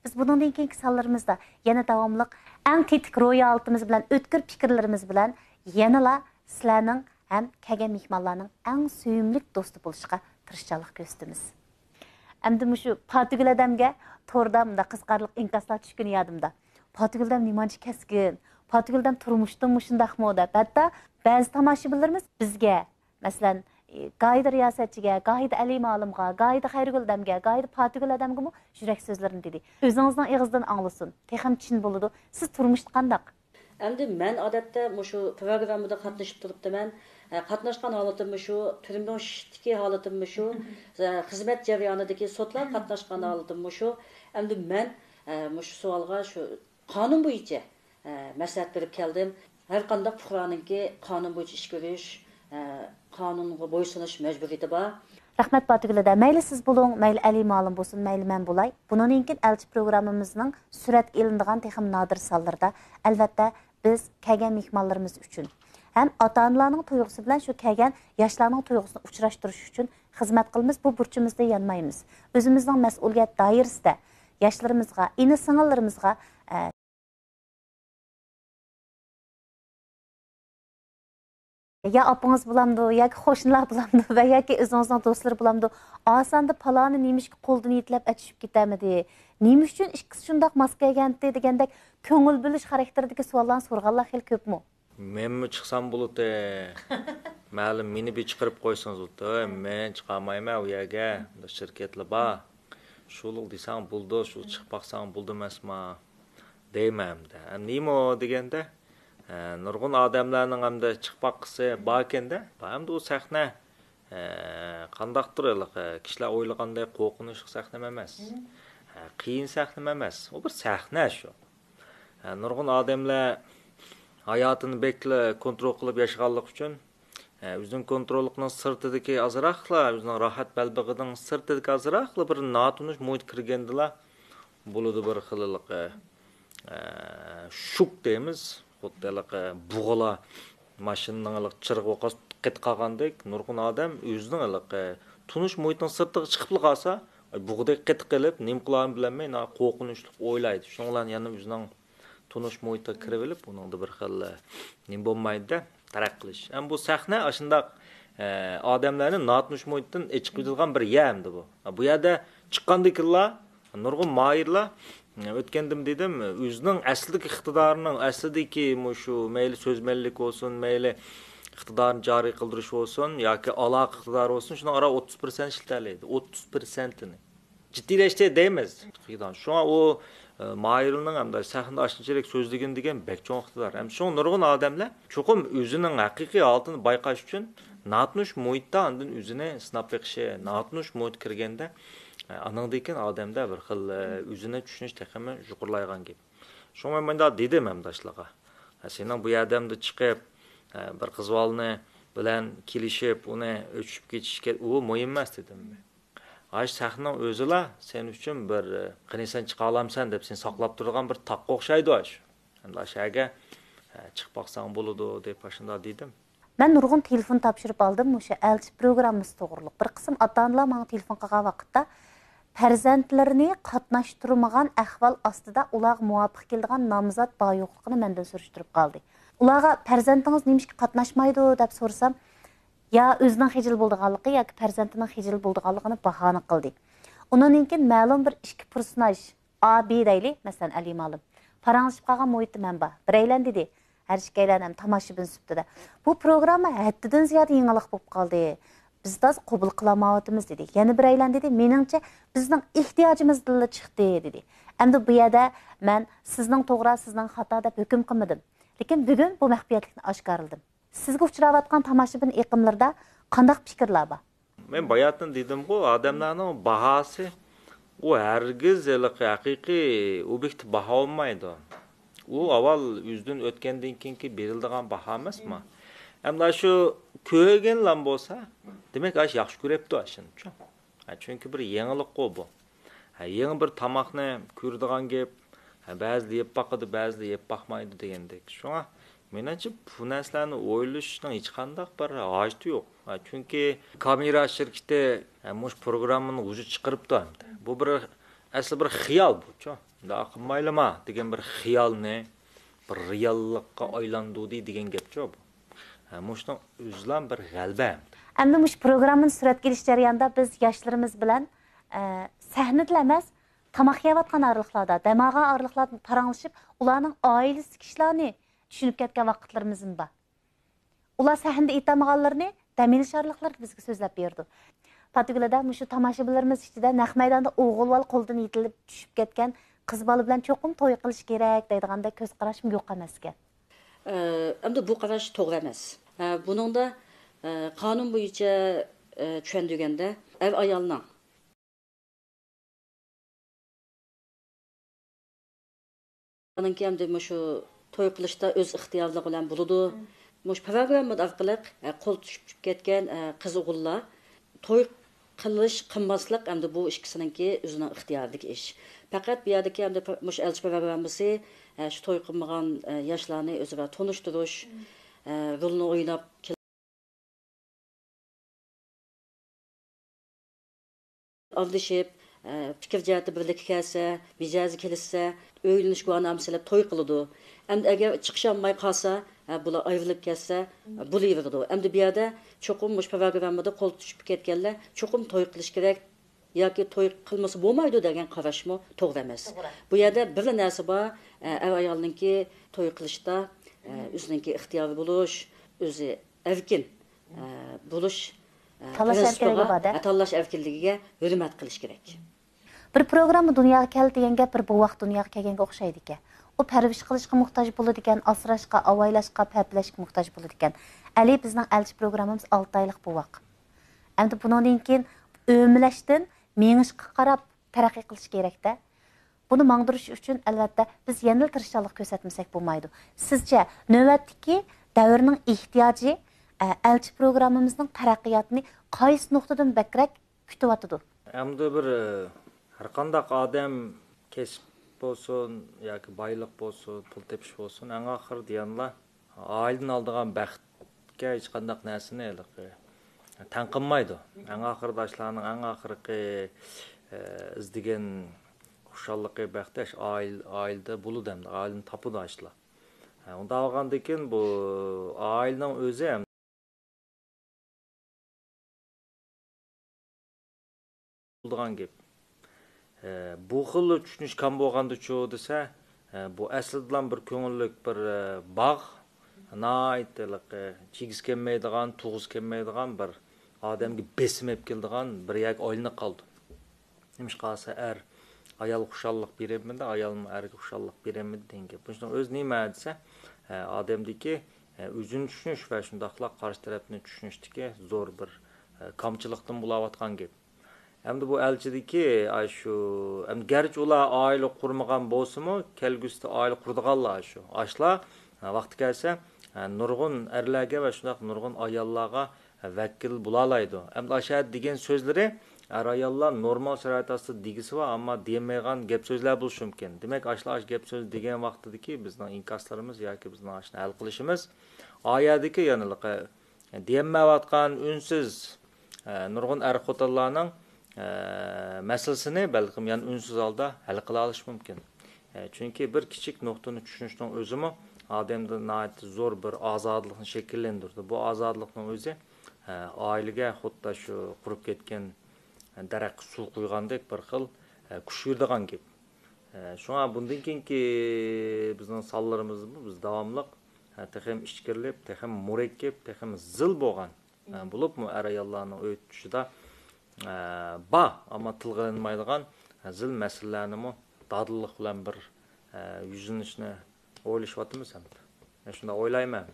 بىز بۇنىڭدىن كېيىنكى سانلىرىمىزدا يەنە داۋاملىق ئەڭ تېتىك روھىي ھالىتىمىز بىلەن، ئۆتكۈر پىكىرلىرىمىز بىلەن يەنىلا سىلەرنىڭ ھەم كەلگەن مېھمانلارنىڭ ئەڭ سۆيۈملۈك دوستى بولۇشقا تىرىشچانلىق كۆرسىتىمىز. ئەمدى مۇشۇ پاتىگۈل ھەدەمگە توردا مۇنداق قىزىقارلىق ئىنكاسلار چۈشكىنى يادىمدا. پاتىگۈل ھەدەم نېمانچە كەسكىن، پاتىگۈل ھەدەم تۇرمۇشتىمۇ شۇنداقمۇ دەپ، ھەتتا بەزى تاماشىبىنلىرىمىز بىزگە، مەسىلەن، گاھىدا رىياسەتچىگە، گاھىدا ئەلى مالىمغا، گاھىدا خەيرىگۈل ھەدەمگە، گاھىدا پاتىگۈل ھەدەمگىمۇ يۈرەك سۆزلىرىنى دېدى. ئۆزىڭىزنىڭ ئېغىزىدىن ئاڭلىسۇن، تېخىمۇ چىن بولىدۇ. سىز تۇرمۇشتا قانداق؟ ئەمدى مەن ئادەتتە مۇشۇ پروگراممىدا قاتنىشىپ تۇرۇپتىمەن. ئە، قاتناشقان ھالىتىم مۇشۇ، تۈرمىدىن چىقىشتىكى ھالىتىم مۇشۇ، ئە، خىزمەت جەريانىدىكى سوتلار قاتناشقان ھالىتىم مۇشۇ. ئەمدى مەن، ئە، مۇشۇ سوئالغا شۇ قانۇن بويىچە، ئە، مەسلىھەت بېرىپ كەلدىم. ھەر قانداق پۇقرانىڭكى قانۇن بويىچە ئىش كۆرۈش، ئە، قانۇنغا بويسۇنۇش مەجبۇرىيىتى بار. رەھمەت پاتىگۈل ھەدە. مەيلى سىز بولۇڭ، مەيلى ئەلى مالىم بولسۇن، مەيلى مەن بولاي. بۇنىڭدىن كېيىن ئەلچى پروگراممىمىزنىڭ سۈرەتكە ئېلىنىدىغان تېخىمۇ نادىر سانلىرىدا، ئەلۋەتتە، بىز كەلگەن مېھمانلىرىمىز ئۈچۈن ھەم ئاتا-ئانىلارنىڭ تۇيغۇسى بىلەن شۇ كەلگەن ياشلارنىڭ تۇيغۇسىنى ئۇچراشتۇرۇش ئۈچۈن خىزمەت قىلىمىز، بۇ بۇرچىمىزدىن يانمايمىز. ئۆزىمىزنىڭ مەسئۇلىيەت دائىرىسىدە ياشلىرىمىزغا، ئىنى-سىڭىللىرىمىزغا، ئە، يا ئاپىڭىز بولامدۇ، ياكى قوشنىلار بولامدۇ ۋە ياكى ئۆزىڭىزنىڭ دوستلىرى بولامدۇ، ئاساندا پالانى نېمىشقا قولدىن يېتىلەپ ئەچىشىپ كېتەمىدى، نېمە ئۈچۈن ئىككىسى شۇنداق ماس كەلگەنتى دېگەندەك كۆڭۈل بۆلۈش خاراكتېرىدىكى سوئاللارنى سورىغانلار خېلى كۆپمۇ؟ مەنمۇ چىقسام بولىتى. مەلۇم مېنى بىر چىقىرىپ قويسىڭىز بولىتى. مەن چىقالمايمەن ئۇ يەرگە. شىركەتلەر بار. شۇلۇق دېسەڭ بولىدۇ، شۇ چىقىپ باقساڭ بولىدۇ ئەمەسما دەيمەن ئەمدى. ئەم، نېمە ئۇ دېگەندە، ئە، نۇرغۇن ئادەملەرنىڭ ئەمدى چىقىپ باققۇسى باركەندە. بار ئەمدى ئۇ سەھنە، ئە، قانداقتۇر ھېلىقى كىشىلەر ئويلىغاندەك قورقۇنچلۇق سەھنە ئەمەس. ئە، قىيىن سەھنە ئەمەس. ئۇ بىر سەھنە شۇ. ھە، نۇرغۇن ئادەملەر ھاياتىنى بەكلا كونترول قىلىپ ياشىغانلىقى ئۈچۈن، ھە، ئۆزىنىڭ كونتروللۇقىنىڭ سىرتىدىكى ئازراقلا، ئۆزىنىڭ راھەت بەلبېغىنىڭ سىرتىدىكى ئازراقلا بىر ناتونۇش مۇھىتقا كىرگەندىلا بولىدۇ بىر خىللىق، ھە، شوك دەيمىز، خۇددى ھېلىقى بۇغىلا ماشىنىنىڭ ھېلىقى چىرىغى قېتىپ قالغاندەك، نۇرغۇن ئادەم ئۆزىنىڭ ھېلىقى تونۇش مۇھىتنىڭ سىرتىغا چىقىپلا قالسا، بۇغىدەك قېتىپ قېلىپ، نېمە قىلارىنى بىلەلمەي، ناھايىتى قورقۇنچلۇق ئويلايدۇ. شۇنىڭ بىلەن يەنە ئۆزىنىڭ تونۇش مۇھىتىغا كىرىۋېلىپ، ئۇنىڭدا بىر خىل، ئە، نېمە بولمايدۇ-دە، تەرەققىي قىلىش. ھەم بۇ سەھنە ئاشۇنداق، ئە، ئادەملەرنى ناتونۇش مۇھىتتىن ئېچىقىۋېتىدىغان بىر يەر ئەمدى بۇ. بۇ يەردە چىققاندىن كېيىنلا نۇرغۇن ماھىرلار، ئۆتكەندىمۇ دېدىم، ئۆزىنىڭ ئەسلىدىكى ئىقتىدارىنىڭ، ئەسلىدىكى مۇشۇ مەيلى سۆزمەنلىك بولسۇن، مەيلى ئىقتىدارنى جارى قىلدۇرۇش بولسۇن ياكى ئالاقە ئىقتىدارى بولسۇن، شۇنىڭ ئارا ئوتتۇز پىرسەنت ئىشلىتەلەيدۇ. ئوتتۇز پىرسەنتىنى. جىددىيلەشتى دەيمىز. شۇڭا ئۇ، ئە، ماھىرنىڭ ھەمدە سەھنىدە ئاشۇنچىلىك سۆزلىگىنى دېگەن بەك چوڭ ئىقتىدار. ھەم شۇڭا نۇرغۇن ئادەملەر چوقۇم ئۆزىنىڭ ھەقىقىي ھالىتىنى بايقاش ئۈچۈن ناتونۇش مۇھىتتا ئاندىن ئۆزىنى سىناپ بېقىشى، ناتونۇش مۇھىتقا كىرگەندە، ئە، ئانىڭدىن كېيىن ئادەمدە بىر خىل، ئە، ئۆزىنى چۈشىنىش تېخىمۇ يۇقىرىلايدىغان گەپ. شۇڭا مەن مۇنداق دېدىم ھەمداشلارغا. «ھە، سېنىڭ بۇ يەردە ئەمدى چىقىپ، ئە، بىر قىز بالىنى بىلەن كېلىشىپ، ئۇنى ئۆچۈشۈپ كېتىشكە، ئۇ مۇھىم ئەمەس» دېدىم. «ھاش سەھنىنىڭ ئۆزىلا سەن ئۈچۈن بىر، قېنى سەن چىقالامسەن دەپ سېنى ساقلاپ تۇرىدىغان بىر تاغقا ئوخشايدۇ ئاش. ئەمدى ئاشۇ يەرگە، ئە، چىقىپ باقساڭ بولىدۇ» دەپ ئاشۇنداق دېدىم. مەن نۇرغۇن تېلېفون تاپشۇرۇپ ئالدىم مۇشۇ ئەلچى پروگراممىسى توغرۇلۇق. بىر قىسىم ئاتا-ئانىلار ماڭا تېلېفون قىلغان ۋاقىتتا، پەرزەنتلىرىنى قاتناشتۇرمىغان ئەھۋال ئاستىدا ئۇلارغا مۇۋاپىق كېلىدىغان نامزات بار-يوقلۇقىنى مەندىن سۈرۈشتۈرۈپ قالدى. ئۇلارغا «پەرزەنتىڭىز نېمىشقا قاتناشمايدۇ؟» دەپ سورىسام، يا ئۆزىنىڭ خىجىل بولىدىغانلىقى ياكى پەرزەنتىنىڭ خىجىل بولىدىغانلىقىنى باھانە قىلدى. ئۇنىڭدىن كېيىن مەلۇم بىر ئىككى پېرسوناژ، ئا، بى دەيلى، مەسىلەن، ئەلى مالىم، پاراڭلىشىپ قالغان مۇھىتتا مەن بار. بىرەيلەن دېدى، ھەر ئىككىيلەن ھەم تاماشىبىن سۈپىتىدە، «بۇ پروگرامما ھەددىدىن زىيادە يېڭىلىق بولۇپ قالدى. بىز تازا قوبۇل قىلالمايۋاتىمىز» دېدى. يەنە بىرەيلەن دېدى، «مېنىڭچە، بىزنىڭ ئېھتىياجىمىزدىنلا چىقتى» دېدى. ئەمدى بۇ يەردە مەن سىزنىڭ توغرا، سىزنىڭ خاتا دەپ ھۆكۈم قىلمىدىم. لېكىن بۈگۈن بۇ مەخپىيەتلىكنى ئاشكارىلىدىم. سىزگە ئۇچراۋاتقان تاماشىبىن ئېقىملىرىدا قانداق پىكىرلەر بار؟ مەن باياتىن دېدىمغۇ، ئادەملەرنىڭ باھاسى ئۇ ھەرگىز ھېلىقى ھەقىقىي ئوبيېكتىپ باھا بولمايدۇ. ئۇ ئاۋۋال يۈزدىن ئۆتكەندىن كېيىنكى بېرىلىدىغان باھا ئەمەسمۇ؟ ئەمدى شۇ كۆرگەنلام بولسا، دېمەك، ئاش ياخشى كۆرۈپتۇ ئاشۇنىچۇ. ھە، چۈنكى بىر يېڭىلىققۇ بۇ. ھە، يېڭى بىر تاماقنى كۆرىدىغان گەپ. ھە، بەزىدە يەپ باقىدۇ، بەزىدە يەپ باقمايدۇ دېگەندەك. شۇڭا مېنىڭچە بۇ نەرسىلەرنى ئويلىشىشنىڭ ھېچقانداق بىر ھاجىتى يوق. ھە، چۈنكى كامېرا شىركىتى، ھە، مۇشۇ پروگراممىنى ۋۇجۇدقا چىقىرىپتۇ ئەمدى. بۇ بىر، ئەسلى بىر خىيال بۇچۇ. مۇنداق قىلمايلىما دېگەن بىر خىيالنى بىر رېئاللىققا ئايلاندۇردى دېگەن گەپچۇ بۇ. ھە، مۇشۇنىڭ ئۆزىلا بىر غەلىبە. ئەمدى مۇشۇ پروگراممىنى سۈرەتكە ئېلىش جەريانىدا بىز ياشلىرىمىز بىلەن، ئە، سەھنىدىلا ئەمەس، تاماق يەۋاتقان ئارىلىقلاردا، دەم ئالغان ئارىلىقلاردا پاراڭلىشىپ، ئۇلارنىڭ ئائىلىسىدىكى ئىشلارنى چۈشىنىپ كەتكەن ۋاقىتلىرىمىزمۇ بار. ئۇلار سەھنىدە ئېيتالمىغانلىرىنى دەم ئېلىش ئارىلىقلىرىدا بىزگە سۆزلەپ بېرىدۇ. پاتىگۈل ھەدە، مۇشۇ تاماشىبىنلىرىمىز ئىچىدە نەق مەيداندا ئوغۇل بالا قولىدىن يېتىلىپ چۈشۈپ كەتكەن قىز بالا بىلەن چوقۇم توي قىلىش كېرەك دەيدىغاندەك كۆز قاراشمۇ يوق ئەمەسكەن. ئە، ئەمدى بۇ قاراش توغرا ئەمەس. ئە، بۇنىڭدا، ئە، قانۇن بويىچە، ئە، چۈشەندۈرگەندە، ئەر-ئايالنىڭ ئۇنىڭكى ئەمدى مۇشۇ توي قىلىشتا ئۆز ئىختىيارلىقى بىلەن بولىدۇ. مۇشۇ پروگرامما ئارقىلىق، ئە، قول تۇتۇشۇپ كەتكەن، ئە، قىز ئوغۇللار توي قىلىش، قىلماسلىق ئەمدى بۇ ئىككىسىنىڭكى ئۆزىنىڭ ئىختىيارىدىكى ئىش. پەقەت بۇ يەردىكى ئەمدى پر-، مۇشۇ ئەلچى پروگراممىسى، ئە، شۇ توي قىلمىغان، ئە، ياشلارنى ئۆزئارا تونۇشتۇرۇش، ئە، رولىنى ئويناپ، ئالدىشىپ، ئە، پىكىر جەھەتتە بىرلىككە كەلسە، مىجەزى كېلىشسە، ئۆيلىنىش گۇۋاھنامىسى ئېلىپ توي قىلىدۇ. ئەمدى ئەگەر چىقىشالماي قالسا، ئە، بۇلار ئايرىلىپ كەتسە، ئە، بولۇۋېرىدۇ. ئەمدى بۇ يەردە چوقۇم مۇشۇ پروگراممىدا قول تۇتۇشۇپ كەتكەنلەر چوقۇم توي قىلىش كېرەك ياكى توي قىلمىسا بولمايدۇ دېگەن قاراشمۇ توغرا ئەمەس. توغرا. بۇ يەردە بىرلا نەرسە بار، ئە، ئەر-ئايالنىڭكى توي قىلىشتا، ئە، ئۆزىنىڭكى ئىختىيارى بولۇش، ئۆزى ئەركىن، ئە، بولۇش، ئە، تاللاش پرىنسىپىغا، ئەركىنلىكى بار-دە. ئە، تاللاش ئەركىنلىكىگە ھۆرمەت قىلىش كېرەك. بىر پروگرامما دۇنياغا كەلدى دېگەن گەپ بىر بوۋاق دۇنياغا كەلگەنگە ئوخشايدىكەن. ئۇ پەرۋىش قىلىشقا موھتاج بولىدىكەن، ئاسراشقا، ئاۋايلاشقا، پەپىلەشكە موھتاج بولىدىكەن. ئەلى بىزنىڭ ئەلچى پروگراممىمىز ئالتە ئايلىق بوۋاق. ئەمدى بۇنىڭدىن كېيىن ئۆمىلەشتىن مېڭىشقا قاراپ تەرەققىي قىلىش كېرەك-دە. بۇنى ماڭدۇرۇش ئۈچۈن، ئەلۋەتتە، بىز يەنىلا تىرىشچانلىق كۆرسەتمىسەك بولمايدۇ. سىزچە، نۆۋەتتىكى دەۋرنىڭ ئېھتىياجى، ئە، ئەلچى پروگراممىمىزنىڭ تەرەققىياتىنى قايسى نۇقتىدىن بەكرەك كۈتۈۋاتىدۇ؟ ئەمدى بىر، ئە، ھەرقانداق ئادەم كەسىپ بولسۇن ياكى بايلىق بولسۇن، پۇل تېپىش بولسۇن، ئەڭ ئاخىرىدا يەنىلا ئائىلىدىن ئالىدىغان بەختكە ھېچقانداق نەرسىنى ھېلىقى تەڭ قىلمايدۇ. ئەڭ ئاخىرىدا ئاشۇلارنىڭ ئەڭ ئاخىرقى، ئە، ئىزدىگەن خۇشاللىقى، بەختى ئاشۇ ئائىلە، ئائىلىدە بولىدۇ ئەمدى، ئائىلىنى تاپىدۇ ئاشۇلار. ھە، ئۇنداق بولغاندىن كېيىن بۇ ئائىلىنىڭ ئۆزى ھەم بولىدىغان گەپ. ئە، بۇ خىل چۈشىنىش كام بولغاندىچۇ دېسە، ئە، بۇ ئەسلىدىلا بىر كۆڭۈللۈك بىر، ئە، باغ، ناھايىتى ھېلىقى چىگىسى كەلمەيدىغان، تۇغۇسى كەلمەيدىغان بىر ئادەمگە بېسىم ئېلىپ كېلىدىغان بىر يەرگە ئايلىنىپ قالدى. نېمىشقا دېسە، ئەر ئايالغا خۇشاللىق بېرەلمىدى، ئايالمۇ ئەرگە خۇشاللىق بېرەلمىدى دېگەن گەپ. بۇنىڭ ئۆزى نېمە دېسە، ئە، ئادەمدىكى، ئە، ئۆزىنى چۈشىنىش ۋە شۇنداقلا قارشى تەرەپنى چۈشىنىشتىكى زور بىر، ئە، كامچىلىقتىن بولاۋاتقان گەپ. ئەمدى بۇ ئەلچىدىكى، ئاشۇ، ئەمدى گەرچە ئۇلار ئائىلە قۇرمىغان بولسىمۇ، كەلگۈسىدە ئائىلە قۇرىدىغانلار ئاشۇ. ئاشۇلار، ئە، ۋاقتى كەلسە، ئە، نۇرغۇن ئەرلەرگە ۋە شۇنداق نۇرغۇن ئاياللارغا ۋەكىل بولالايدۇ. ئەمدى ئاشۇ دېگەن سۆزلىرى ئەر-ئاياللار نورمال شارائىت ئاستىدا دېگۈسى بار، ئەمما دېيەلمەيدىغان گەپ سۆزلەر بولۇشى مۇمكىن. دېمەك، ئاشۇلار ئاشۇ گەپ سۆز دېگەن ۋاقتىدىكى بىزنىڭ ئىنكاسلىرىمىز ياكى بىزنىڭ ئاشۇنى ھەل قىلىشىمىز ئايەردىكى يەنىلا دېيەلمەيۋاتقان ئۈنسىز، ئە، نۇرغۇن ئەر-خوتۇنلارنىڭ، ئە، مەسىلىسىنى بەلكىم يەنە ئۈنسىز ھالدا ھەل قىلالىشى مۇمكىن. ئە، چۈنكى بىر كىچىك نۇقتىنى چۈشىنىشنىڭ ئۆزىمۇ ئادەمدە ناھايىتى زور بىر ئازادلىقنى شەكىللەندۈرىدۇ. بۇ ئازادلىقنىڭ ئۆزى، ئە، ئائىلىگە خۇددى شۇ قۇرۇپ كەتكەن دەرەخكە سۇ قۇيغاندەك بىر خىل، ئە، كۈچ بېرىدىغان گەپ. ئە، شۇڭا بۇندىن كېيىنكى بىزنىڭ سانلىرىمىزدىمۇ بىز داۋاملىق، ئە، تېخىمۇ ئىچكىرىلىپ، تېخىمۇ مۇرەككەپ، تېخىمۇ زىل بولغان، ئە، بولۇپمۇ ئەر-ئاياللارنىڭ ئۆي تۇتۇشىدا، ئە، بار، ئەمما تىلغا ئېلىنمايدىغان، ئە، زىل مەسىلىلەرنىمۇ دادىللىق بىلەن بىر، ئە، يۈزلىنىشنى ئويلىشىۋاتىمىز ئەمدى. مەن شۇنداق ئويلايمەن.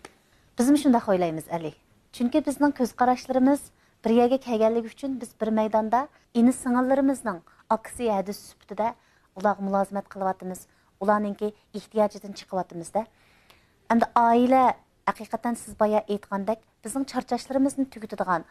بىزمۇ شۇنداق ئويلايمىز، ئەلى. چۈنكى بىزنىڭ كۆز قاراشلىرىمىز بىر يەرگە كەلگەنلىكى ئۈچۈن بىز بىر مەيداندا ئىنى-سىڭىللىرىمىزنىڭ ئاكىسى ھەدىسى سۈپىتىدە ئۇلارغا مۇلازىمەت قىلىۋاتىمىز، ئۇلارنىڭكى ئېھتىياجىدىن چىقىۋاتىمىز-دە. ئەمدى ئائىلە، ھەقىقەتەن سىز بايا ئېيتقاندەك، بىزنىڭ چارچاشلىرىمىزنى تۈگىتىدىغان،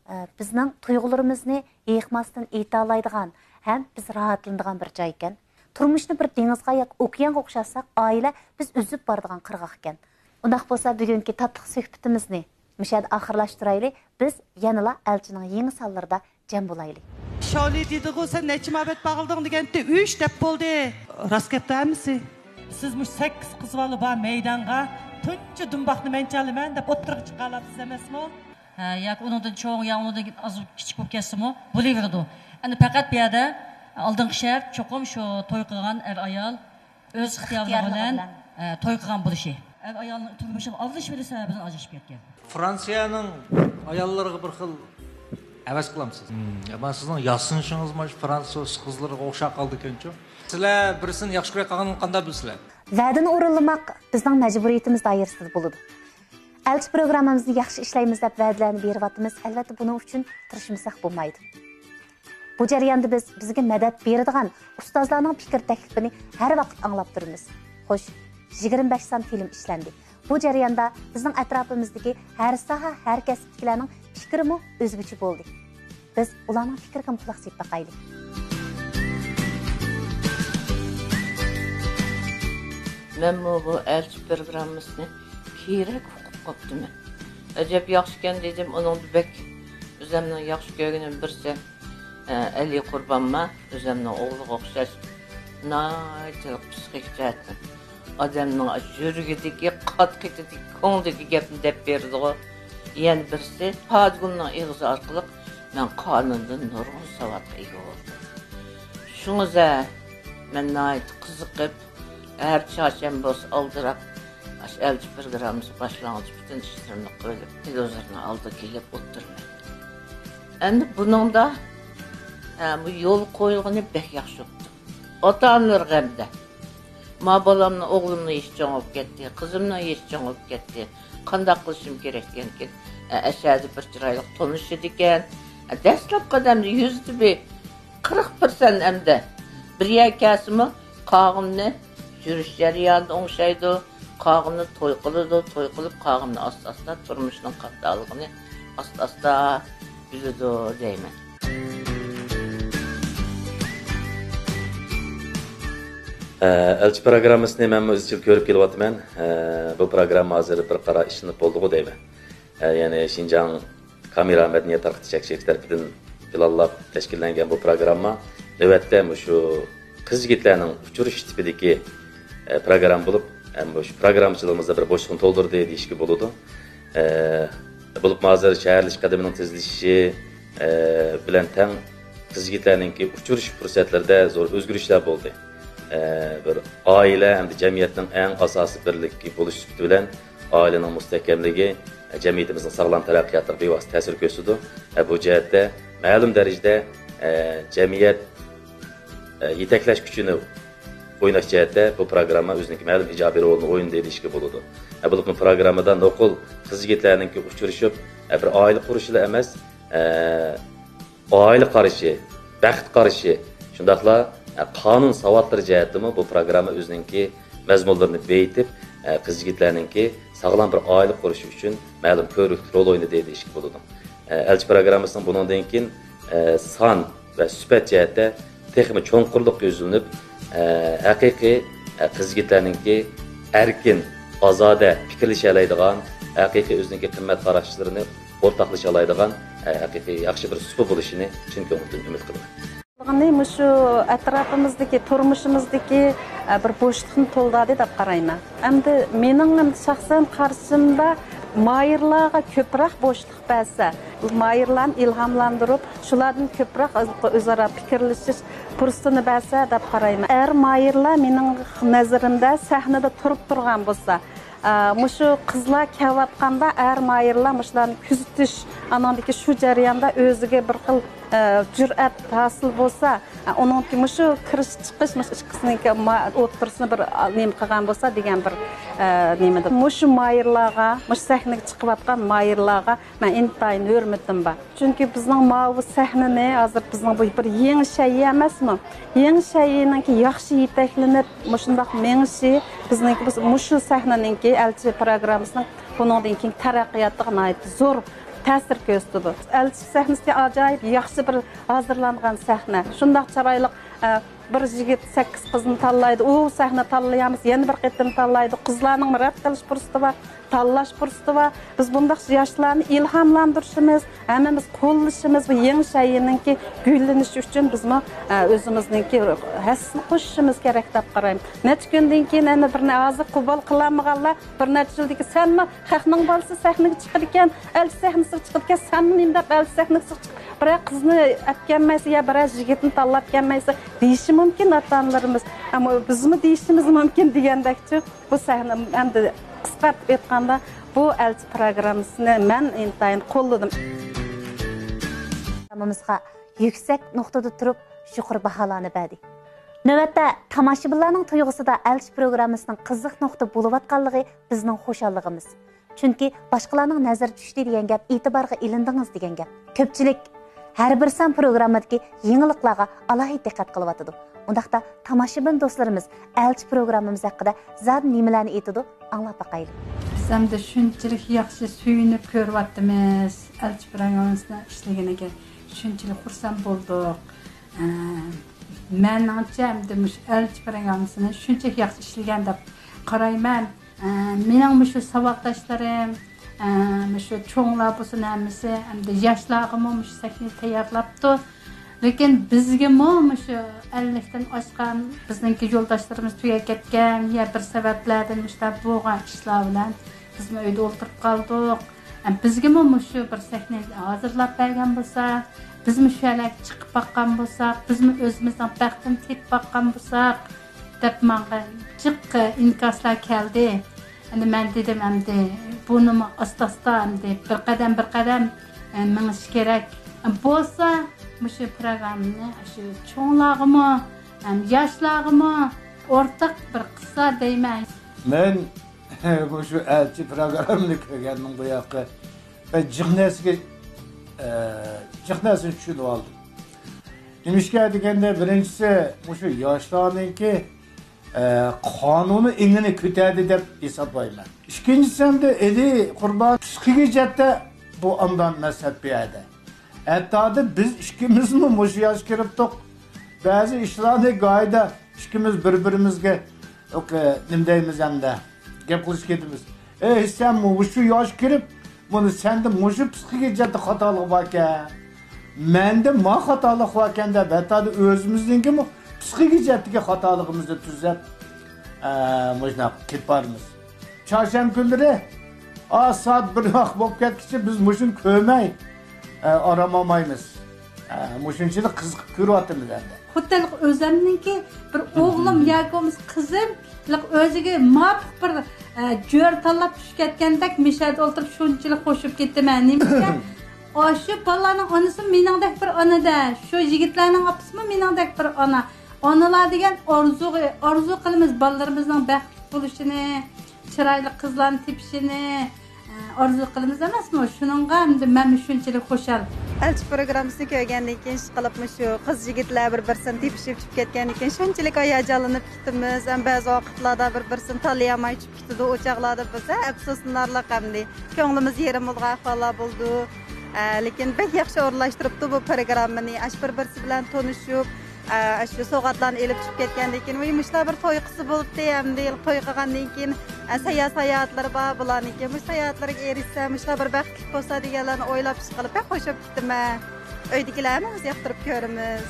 ئە، بىزنىڭ تۇيغۇلىرىمىزنى ھېيىقماستىن ئېيتالايدىغان ھەم بىز راھەتلىنىدىغان بىر جاي ئىكەن. تۇرمۇشنى بىر دېڭىزغا ياكى ئوكيانغا ئوخشاتساق، ئائىلە بىز ئۈزۈپ بارىدىغان قىرغاق ئىكەن. ئۇنداق بولسا، بۈگۈنكى تاتلىق سۆھبىتىمىزنى مۇشۇ يەردە ئاخىرلاشتۇرايلى. بىز يەنىلا ئەلچىنىڭ يېڭى سانلىرىدا جەم بولايلى. شاۋلى دېدىغۇ، سەن نەچچە مۇھەببەت باغلىدىڭ دېگەنتى، ئۈچ دەپ بولدى. راست گەپتۇ ھەممىسى. سىز مۇشۇ سەككىز قىز بالا بار مەيدانغا تۇنجى دۇمباقنى مەن چالىمەن دەپ ئوتتۇرىغا چىقارلاپسىز ئەمەسمۇ؟ ھە، ياكى ئۇنىڭدىن چوڭ، يا ئۇنىڭدىن ئاز كىچىك بولۇپ كەتسىمۇ بولۇۋېرىدۇ. ئەمدى پەقەت بۇ يەردە ئالدىنقى شەرت چوقۇم شۇ توي قىلغان ئەر-ئايال ئۆز ئىختىيارلىقى ئىختىيارلىقى بىلەن، بىلەن. ئە، توي قىلغان بولۇشى. ئەر-ئايالنىڭ تۇرمۇشىغا ئارىلىشىۋېلىش سەۋەبىدىن ئاجرىشىپ كەتكەن. فرانسىيەنىڭ ئاياللىرىغا بىر خىل ھەۋەس قىلامسىز؟ مم، ئەمما سىزنىڭ ياسىنىشىڭىز مانا شۇ فرانسۇز قىزلىرىغا ئوخشاپ قالىدىكەنچۇ؟ سىلەر بىرسىنى ياخشى كۆرۈۋاتقانلىقىنى قانداق بىلىسىلەر؟ ۋەدىنى ئورۇنلىماق بىزنىڭ مەجبۇرىيىتىمىز دائىرىسىدە بولىدۇ. ئەلچى پروگراممىمىزنى ياخشى ئىشلەيمىز دەپ ۋەدىلەرنى بېرىۋاتىمىز، ئەلۋەتتە بۇنىڭ ئۈچۈن تىرىشمىساق بولمايدۇ. بۇ جەرياندا بىز بىزگە مەدەت بېرىدىغان ئۇستازلارنىڭ پىكىر تەكلىپىنى ھەر ۋاقىت ئاڭلاپ تۇرىمىز. خوش، يىگىرمە بەش سان فىلىم ئىشلەندى. بۇ جەرياندا بىزنىڭ ئەتراپىمىزدىكى ھەر ساھە، ھەر كەسىپتىكىلەرنىڭ پىكرىمۇ ئۆزگىچە بولدى. بىز ئۇلارنىڭ پىكرىگىمۇ قۇلاق سېلىپ باقايلى. مەنمۇ بۇ ئەلچى پروگراممىسىنى كېرەك ئۇقۇپ قاپتىمەن. ئەجەب ياخشىكەن دېدىم، ئۇنىڭدا بەك ئۆزەمنىڭ ياخشى كۆرگىنىم بىرسى، ئە، ئەلى قۇربانما، ئۆزەمنىڭ ئوغلىغا ئوخشاش ناھايىتى پسىخىك جەھەتتىن ئادەمنىڭ يۈرىكىدىكى، قان قېتىدىكى، كۆڭلىدىكى گەپنى دەپ بېرىدىغۇ. يەنە بىرسى، پادىگۈلنىڭ ئېغىزى ئارقىلىق مەن قانۇندىن نۇرغۇن ساۋاتقا ئىگە بولدۇم. شۇڭىزە مەن ناھايىتى قىزىقىپ، ھەر چارشەنبە بولسا ئالدىراپ، ئاشۇ ئەلچى پروگراممىسى باشلانغۇچە پۈتۈن ئىشلىرىمنى قويۇپ، تېلېۋىزورنىڭ ئالدىغا كېلىپ ئولتۇرىمەن. ئەمدى بۇنىڭدا، ھە، بۇ يول قويۇلغىنى بەك ياخشى بوپتۇ. ئاتا-ئانىلار غەمدە. ما بالامنى، ئوغلۇمنىڭ يېشى چوڭ بولۇپ كەتتى، قىزىمنىڭ يېشى چوڭ بولۇپ كەتتى. قانداق قىلىشىم كېرەككەنكىن؟ ئە، ئەشەدە بىر چىرايلىق تونۇشىدىكەن. ئە، دەسلەپكى قەدەمدە يۈزدە بىر قىرىق پىرسەنت ئەمدى بىر يەرگە كەلسىمۇ، قالغىنىنى يۈرۈش جەريانىدا ئوڭشايدۇ، قالغىنىنى توي قىلىدۇ، توي قىلىپ قالغىنىنى ئاستا-ئاستا تۇرمۇشنىڭ قاتتىقلىقىنى ئاستا-ئاستا بىلىدۇ دەيمەن. ئە، ئەلچى پروگراممىسىنى مەنمۇ ئىزچىل كۆرۈپ كېلىۋاتىمەن. ئە، بۇ پروگرامما ھازىر بىر قارا ئىشلىنىپ بولدىغۇ دەيمەن. ئە، يەنى شىنجاڭ كامېرا مەدەنىيەت تارقىتىش چەكلىك شىركىتى تەرىپىدىن پىلانلاپ تەشكىللەنگەن بۇ پروگرامما نۆۋەتتە مۇشۇ قىز-يىگىتلەرنىڭ ئۇچرىشىش تىپىدىكى، ئە، پروگرامما بولۇپ، ھەم مۇشۇ پروگراممىچىلىقىمىزدا بىر بوشلۇقنى تولدۇردى دېيىشكە بولىدۇ. ئە، بولۇپمۇ ھازىر شەھەرلىشىش قەدىمىنىڭ تېزلىشىشى، ئە، بىلەن تەڭ قىز-يىگىتلەرنىڭكى ئۇچرىشىش پۇرسەتلىرىدە زور ئۆزگىرىشلەر بولدى. ئە، بىر ئائىلە ھەمدە جەمئىيەتنىڭ ئەڭ ئاساسىي بىرلىكى بولۇش سۈپىتى بىلەن ئائىلىنىڭ مۇستەھكەملىكى، ئە، جەمئىيىتىمىزنىڭ ساغلام تەرەققىياتىغا بىۋاسىتە تەسىر كۆرسىتىدۇ. ئە، بۇ جەھەتتە مەلۇم دەرىجىدە، ئە، جەمئىيەت، ئە، يېتەكلەش كۈچىنى ئويناش جەھەتتە بۇ پروگرامما ئۆزىنىڭكى مەلۇم ئىجابىي رولىنى ئوينىدى دېيىشكە بولىدۇ. ئە، بولۇپمۇ پروگراممىدا نوقۇل قىز-يىگىتلەرنىڭكى ئۇچرىشىپ، ئە، بىر ئائىلە قۇرۇشىلا ئەمەس، ئە، ئائىلە قارىشى، بەخت قارىشى، شۇنداقلا، ئە، قانۇن ساۋاتلىرى جەھەتتىمۇ بۇ پروگرامما ئۆزىنىڭكى مەزمۇنلىرىنى بېيىتىپ، ئە، قىز-يىگىتلەرنىڭكى ساغلام بىر ئائىلە قۇرۇشى ئۈچۈن مەلۇم كۆرۈكلۈك رول ئوينىدى دېيىشكە بولىدۇ. ئە، ئەلچى پروگراممىسىنىڭ بۇنىڭدىن كېيىن، ئە، سان ۋە سۈپەت جەھەتتە تېخىمۇ چوڭقۇرلۇققا يۈزلىنىپ، ئە، ھەقىقىي، ئە، قىز-يىگىتلەرنىڭكى ئەركىن، ئازادە پىكىرلىشەلەيدىغان، ھەقىقىي ئۆزىنىڭكى قىممەت قاراشلىرىنى ئورتاقلىشالايدىغان، ئە، ھەقىقىي ياخشى بىر سۇپا بولۇشىنى چىن كۆڭلۈمدىن ئۈمىد قىلىمەن. مۇشۇ ئەتراپىمىزدىكى، تۇرمۇشىمىزدىكى، ئە، بىر بوشلۇقنى تولدۇردى دەپ قارايمەن. ئەمدى مېنىڭ ئەمدى شەخسەن قارىشىمدا ماھىرلارغا كۆپرەك بوشلۇق بەرسە، ماھىرلارنى ئىلھاملاندۇرۇپ، شۇلاردىن كۆپرەك ئۆزئارا پىكىرلىشىش پۇرسىتىنى بەرسە دەپ قارايمەن. ئەر ماھىرلار مېنىڭ نەزىرىمدە سەھنىدە تۇرۇپ تۇرغان بولسا، ئە، مۇشۇ قىزلار كېلىۋاتقاندا ئەر ماھىرلار مۇشۇلارنى كۆزىتىش، ئانىڭدىكى شۇ جەرياندا ئۆزىگە بىر خىل، ئە، جۈرئەت ھاسىل بولسا، ئە، ئۇنىڭكى مۇشۇ كىرىش چىقىش، مۇشۇ ئىككىسىنىڭكى ما-، ئوتتۇرىسىنى بىر، ئە، نېمە قىلغان بولسا دېگەن بىر، ئە، نېمىدە. مۇشۇ ماھىرلارغا، مۇشۇ سەھنىگە چىقىۋاتقان ماھىرلارغا مەن ئىنتايىن ھۆرمىتىم بار. چۈنكى بىزنىڭ ماۋۇ سەھنىنى ھازىر بىزنىڭ بۇ بىر يېڭى شەيئى ئەمەسمۇ؟ يېڭى شەيئىنىڭكى ياخشى يېتەكلىنىپ، مۇشۇنداق مېڭىشى بىزنىڭكى، بىز مۇشۇ سەھنىنىڭكى ئەلچى پىروگراممىسىنىڭ بۇنىڭدىن كېيىنكى تەرەققىياتىغا ناھايىتى زور تەسىر كۆرسىتىدۇ. ئەلچى سەھنىسى ئاجايىپ ياخشى بىر ھازىرلانغان سەھنە. شۇنداق چىرايلىق، ئە، بىر يىگىت سەككىز قىزنى تاللايدۇ. ئۇ سەھنە تاللىيالمىسا، يەنە بىر قېتىم تاللايدۇ. قىزلارنىڭ رەت قىلىش پۇرسىتى بار، تاللاش پۇرسىتى بار. بىز بۇنداق ياشلارنى ئىلھاملاندۇرۇشىمىز، ھەممىمىز قوللىشىمىز، بۇ يېڭى شەيئىنىڭكى گۈللىنىشى ئۈچۈن بىزمۇ، ئە، ئۆزىمىزنىڭكى ھەسسىسىنى قوشۇشىمىز كېرەك دەپ قارايمەن. نەچچە كۈندىن كېيىن يەنە بىرنى ھازىر قوبۇل قىلالمىغانلار بىر نەچچە يىلدىن كېيىن، سەنمۇ خەقنىڭ بالىسى سەھنىگە چىقىدىكەن، ئەلچى سەھنىسىگە چىقىدىكەن، سەنمۇ نېمە دەپ ئەلچى سەھنىسىگە چىقىپ، بىرەر قىزنى ئەپ كەلمەيسەن يا بىرەر يىگىتنى تاللاپ كەلمەيسەن دېيىشى مۇمكىن ئاتا-ئانىلىرىمىز. ئەمما بىزمۇ دېيىشىمىز مۇمكىن دېگەندەكچۇ. بۇ سەھنە ئەمدى قىسقارتىپ ئېيتقاندا، بۇ ئەلچى پىروگراممىسىنى مەن ئىنتايىن قوللىدىم. پىروگراممىمىزغا يۈكسەك نۇقتىدا تۇرۇپ، يۇقىرى باھالارنى بەردى. نۆۋەتتە تاماشىبىنلارنىڭ تۇيغۇسىدا ئەلچى پىروگراممىسىنىڭ قىزىق نۇقتا بولۇۋاتقانلىقى بىزنىڭ خۇشاللىقىمىز. چۈنكى باشقىلارنىڭ نەزىرى چۈشتى دېگەن گەپ، ئېتىبارغا ئېلىندىڭىز دېگەن گەپ. كۆپچىلىك ھەر بىر سان پىروگراممىدىكى يېڭىلىقلارغا ئالاھىدە دىققەت قىلىۋاتىدۇ. ئۇنداقتا تاماشىبىن دوستلىرىمىز ئەلچى پىروگراممىمىز ھەققىدە زادى نېمىلەرنى ئېيتىدۇ، ئاڭلاپ باقايلى. بىز ئەمدى شۇنچىلىك ياخشى سۆيۈنۈپ كۆرۈۋاتىمىز. ئەلچى پىروگراممىسىنىڭ ئىشلىگىنىگە شۇنچىلىك خۇرسەن بولدۇق. ئە، مەنىڭچە ئەمدى مۇشۇ ئەلچى پىروگراممىسىنى شۇنچىلىك ياخشى ئىشلىگەن دەپ قارايمەن. ئە، مېنىڭ مۇشۇ ساۋاقداشلىرىم، ئە، مۇشۇ چوڭلار بولسۇن ھەممىسى، ئەمدى ياشلارغىمۇ مۇشۇ سەھنىنى تەييارلاپتۇ. لېكىن بىزگىمۇ مۇشۇ ئەللىكتىن ئاشقان بىزنىڭكى يولداشلىرىمىز تۈگەپ كەتكەن يا بىر سەۋەبلەردىن مۇشۇنداق بولغان ئىشلار بىلەن بىزمۇ ئۆيدە ئولتۇرۇپ قالدۇق. ئە، بىزگىمۇ مۇشۇ بىر سەھنە ھازىرلاپ بەرگەن بولسا، بىزمۇ شۇ يەرلەرگە چىقىپ باققان بولساق، بىزمۇ ئۆزىمىزنىڭ بەختىنى تېپىپ باققان بولساق، دەپ ماڭا جىق ئىنكاسلار كەلدى. ئەمدى مەن دېدىم، ئەمدى بۇنىمۇ ئاستا-ئاستا، ئەمدى بىر قەدەم، بىر قەدەم، ئە، مېڭىش كېرەك. ئە، بولسا مۇشۇ پىروگراممىنى شۇ چوڭلارغىمۇ، ھەم ياشلارغىمۇ ئورتاق بىر قىلسا دەيمەن. مەن مۇشۇ ئەلچى پىروگراممىنى كۆرگەندىن بۇياققى مەن جىق نەرسىگە، ئە، جىق نەرسىنى چۈشىنىۋالدىم. نېمىشقا دېگەندە، بىرىنچىسى، مۇشۇ ياشلارنىڭكى، ئە، قانۇنىي ئېڭىنى كۆتەردى دەپ ھېسابلايمەن. ئىككىنچىسى، ئەمدى ئېلى قۇربان پسىخىكىي جەھەتتە بۇ ئاندان مەسەت بۇ يەردە. ھەتتا بىز ئىككىمىزمۇ مۇشۇ ياشقا كىرىپتۇق. بەزى ئىشلارنى گاھىدا ئىككىمىز بىر-بىرىمىزگە، ئە، نېمە دەيمىز ئەمدى، گەپ قىلىشىپ كېتىمىز. ئەي، سەن مۇشۇ ياشقا كىرىپ، مانا سەندە مۇشۇ پسىخىكىي جەھەتتە خاتالىق باركەن، مەندە ما خاتالىق باركەن دەپ، ھەتتا ئۆزىمىزنىڭكىمۇ پسىخىكىي جەھەتتىكى خاتالىقىمىزنى تۈزەپ، ئە، مۇشۇنداق كېتىپ بارىمىز. چارشەنبە كۈنلىرى، ئا، سائەت بىر ۋاق بولۇپ كەتكىچە بىز مۇشۇنى كۆرمەي، ئە، ئارام ئالمايمىز. ئە، مۇشۇنچىلىك قىزىقىپ كۆرۈۋاتىمىز ئەمدى. خۇددى ئۆزۈمنىڭكى بىر ئوغلۇم ياكى بولمىسا قىزىم، ئۆزىگە مۇۋاپىق بىر، ئە، جۆر تاللاپ چۈشۈپ كەتكەندەك مۇشۇ يەردە ئولتۇرۇپ شۇنچىلىك خوش بولۇپ كېتىمەن. نېمىشقا؟ ئاشۇ بالىلارنىڭ ئانىسىمۇ مېنىڭدەك بىر ئانا-دە، شۇ يىگىتلەرنىڭ ئاپىسىمۇ مېنىڭدەك بىر ئانا. ئانىلار دېگەن ئارزۇغا، ئارزۇ قىلىمىز بالىلىرىمىزنىڭ بەختلىك بولۇشىنى، چىرايلىق قىزلارنى تېپىشىنى، ئارزۇ قىلىمىز ئەمەسمۇ؟ شۇنىڭغا ئەمدى مەنمۇ شۇنچىلىك خۇشال. ئەلچى پروگراممىسىنى كۆرگەندىن كېيىن، ئىشقىلىپ مۇشۇ قىز يىگىتلەر بىر-بىرسىنى تېپىشىپ چۈشۈپ كەتكەندىن كېيىن شۇنچىلىك ھاياجانلىنىپ كېتىمىز. ھەم بەزى ۋاقىتلاردا بىر-بىرسىنى تاللىيالماي چۈشۈپ كېتىدۇ. ئۇ چاغلاردا بىز ئەپسۇسلىنارلىق ئەمدى. كۆڭلىمىز يېرىم بولغان ئەھۋاللار بولىدۇ. ئە، لېكىن بەك ياخشى ئورۇنلاشتۇرۇپتۇ بۇ پروگراممىنى. ئاشۇ بىر-بىرسى بىلەن تونۇشۇپ، ئە، ئاشۇ سوۋغاتلارنى ئېلىپ چۈشۈپ كەتكەندىن كېيىن، ۋاي، مۇشۇلار بىر توي قىلسا بولدى، ئەمدى توي قىلغاندىن كېيىن، ئە، ساياھەت ساياھەتلىرى بار، بۇلارنىڭكى مۇشۇ ساياھەتلەرگە ئېرىشسە، مۇشۇلار بىر بەختلىك بولسا دېگەنلەرنى ئويلاپ ئىشقىلىپ بەك خوش بولۇپ كېتىمەن. ئۆيدىكىلەرمۇ بىز ياقتۇرۇپ كۆرىمىز.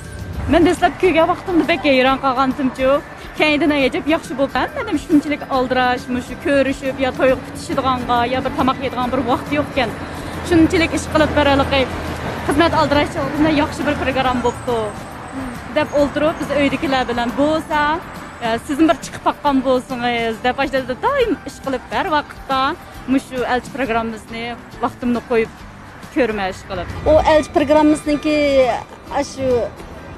مەن دەسلەپ كۆرگەن ۋاقتىمدا بەك ھەيران قالغانتىمچۇ. كەينىدىن ئەجەب ياخشى بولۇپ، ھەممە ئادەم شۇنچىلىك ئالدىراش، مۇشۇ كۆرۈشۈپ يا تويغا پۈتۈشىدىغانغا يا بىر تاماق يەيدىغان بىر ۋاقتى يوق ئىكەن. شۇنچىلىك ئىش قىلىپ بېرەلىقى خىزمەت ئالدىراش چاغلىرىدا ياخشى بىر پروگرامما بوپتۇ، دەپ ئولتۇرۇپ، بىز ئۆيدىكىلەر بىلەن بولسا، سىزمۇ بىر چىقىپ باققان بولسىڭىز، دەپ ئاشۇ دائىم ئىش قىلىپ، ھەر ۋاقىتتا مۇشۇ ئەلچى پروگراممىسىنى ۋاقتىمنى قويۇپ كۆرىمەن ئىش قىلىپ. ئۇ ئەلچى پروگراممىسىنىڭكى ئاشۇ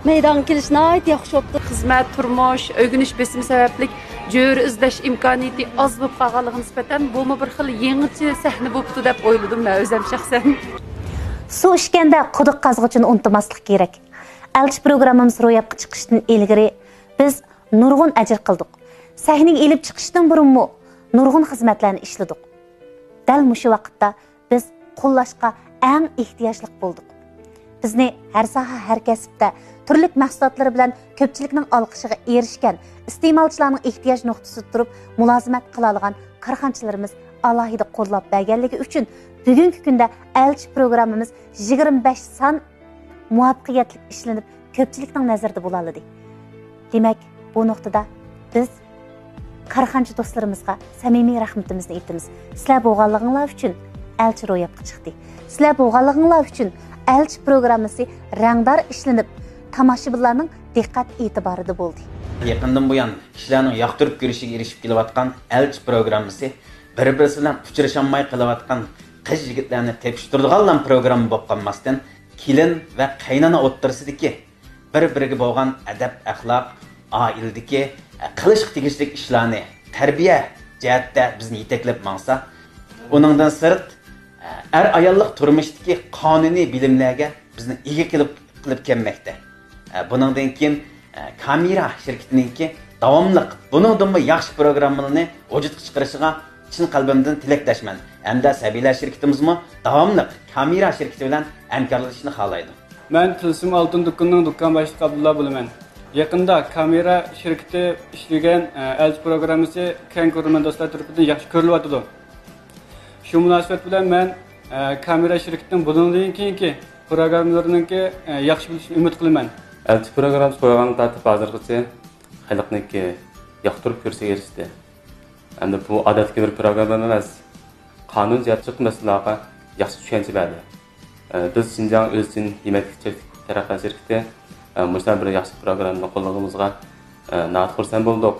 مەيدانغا كېلىش ناھايىتى ياخشى بوپتۇ. خىزمەت، تۇرمۇش، ئۆگىنىش بېسىمى سەۋەبلىك جۆرە ئىزدەش ئىمكانىيىتى ئاز بولۇپ قالغانلىقىغا نىسبەتەن، بۇمۇ بىر خىل يېڭىچە سەھنە بوپتۇ دەپ ئويلىدىم مەن ئۆزۈم شەخسەن. سۇ ئىچكەندە قۇدۇق قازغۇچىنى ئۇنتۇماسلىق كېرەك. ئەلچى پروگراممىمىز روياپقا چىقىشتىن ئىلگىرى بىز نۇرغۇن ئەجىر قىلدۇق. سەھنىگە ئېلىپ چىقىشتىن بۇرۇنمۇ نۇرغۇن خىزمەتلەرنى ئىشلىدۇق. دەل مۇشۇ ۋاقىتتا بىز قوللاشقا ئەڭ ئېھتىياجلىق بولدۇق. بىزنى ھەر ساھە، ھەر كەسىپتە تۈرلۈك مەھسۇلاتلىرى بىلەن كۆپچىلىكنىڭ ئالقىشىغا ئېرىشكەن، ئىستېمالچىلارنىڭ ئېھتىياج نۇقتىسىدا تۇرۇپ مۇلازىمەت قىلالىغان كارخانىچىلىرىمىز ئالاھىدە قوللاپ بەرگەنلىكى ئۈچۈن بۈگۈنكى كۈندە ئەلچى پروگراممىمىز يىگىرمە بەش سان مۇۋەپپەقىيەتلىك ئىشلىنىپ، كۆپچىلىكنىڭ نەزىرىدە بولالىدى. دېمەك، بۇ نۇقتىدا بىز كارخانىچى دوستلىرىمىزغا سەمىمىي رەھمىتىمىزنى ئېيتىمىز. سىلەر بولغانلىقىڭلار ئۈچۈن ئەلچى روياپقا چىقتى. سىلەر بولغانلىقىڭلار ئۈچۈن ئەلچى پروگراممىسى رەڭدار ئىشلىنىپ، تاماشىبىنلارنىڭ دىققەت ئېتىبارىدا بولدى. يېقىندىن بۇيان كىشىلەرنىڭ ياقتۇرۇپ كۆرۈشىگە ئېرىشىپ كېلىۋاتقان ئەلچى پروگراممىسى بىر-بىرسى بىلەن ئۇچرىشالماي قېلىۋاتقان قىز-يىگىتلەرنى تېپىشتۇرىدىغانلا پروگرامما بولۇپ قالماستىن، كېلىن ۋە قەينانا ئوتتۇرىسىدىكى بىر-بىرىگە بولغان ئەدەپ-ئەخلاق، ئائىلىدىكى، ئە، قىلىشقا تېگىشلىك ئىشلارنى تەربىيە جەھەتتە بىزنى يېتەكلەپ ماڭسا، ئۇنىڭدىن سىرت، ئە، ئەر-ئاياللىق تۇرمۇشتىكى قانۇنىي بىلىملەرگە بىزنى ئىگە قىلىپ، قىلىپ كەلمەكتە. ئە، بۇنىڭدىن كېيىن، ئە، كامېرا شىركىتىنىڭكى داۋاملىق بۇنىڭدىنمۇ ياخشى پروگراممىلارنى ۋۇجۇدقا چىقىرىشىغا چىن قەلبىمدىن تىلەكداشمەن ھەمدە سەبىيلەر شىركىتىمىزمۇ داۋاملىق كامېرا شىركىتى بىلەن ھەمكارلىشىشنى خالايدۇ. مەن تىلسىم ئالتۇن دۇكىنىنىڭ دۇكان باشلىقى ئابدۇللا بولىمەن. يېقىندا كامېرا شىركىتى ئىشلىگەن، ئە، ئەلچى پروگراممىسى كەڭ كۆرۈرمەن دوستلار تەرىپىدىن ياخشى كۆرۈلۈۋاتىدۇ. شۇ مۇناسىۋەت بىلەن مەن، ئە، كامېرا شىركىتىنىڭ بۇنىڭدىن كېيىنكى پروگراممىلىرىنىڭكى، ئە، ياخشى بولۇشىنى ئۈمىد قىلىمەن. ئەلچى پروگراممىسى قويغاندىن تارتىپ ھازىرغىچە خەلقنىڭكى ياقتۇرۇپ كۆرۈشىگە ئېرىشتى. ئەمدى بۇ ئادەتتىكى بىر پروگرامما ئەمەس. قانۇن جەھەتتىكى مەسىلىلەرگە ياخشى چۈشەنچە بەردى. ئە، بىز شىنجاڭ ئۆزىچىن يېمەكلىك تەرەققىيات شىركىتى، ئە، مۇشۇنداق بىر ياخشى پروگراممىنى قوللىغىنىمىزغا، ئە، ناھايىتى خۇرسەن بولدۇق.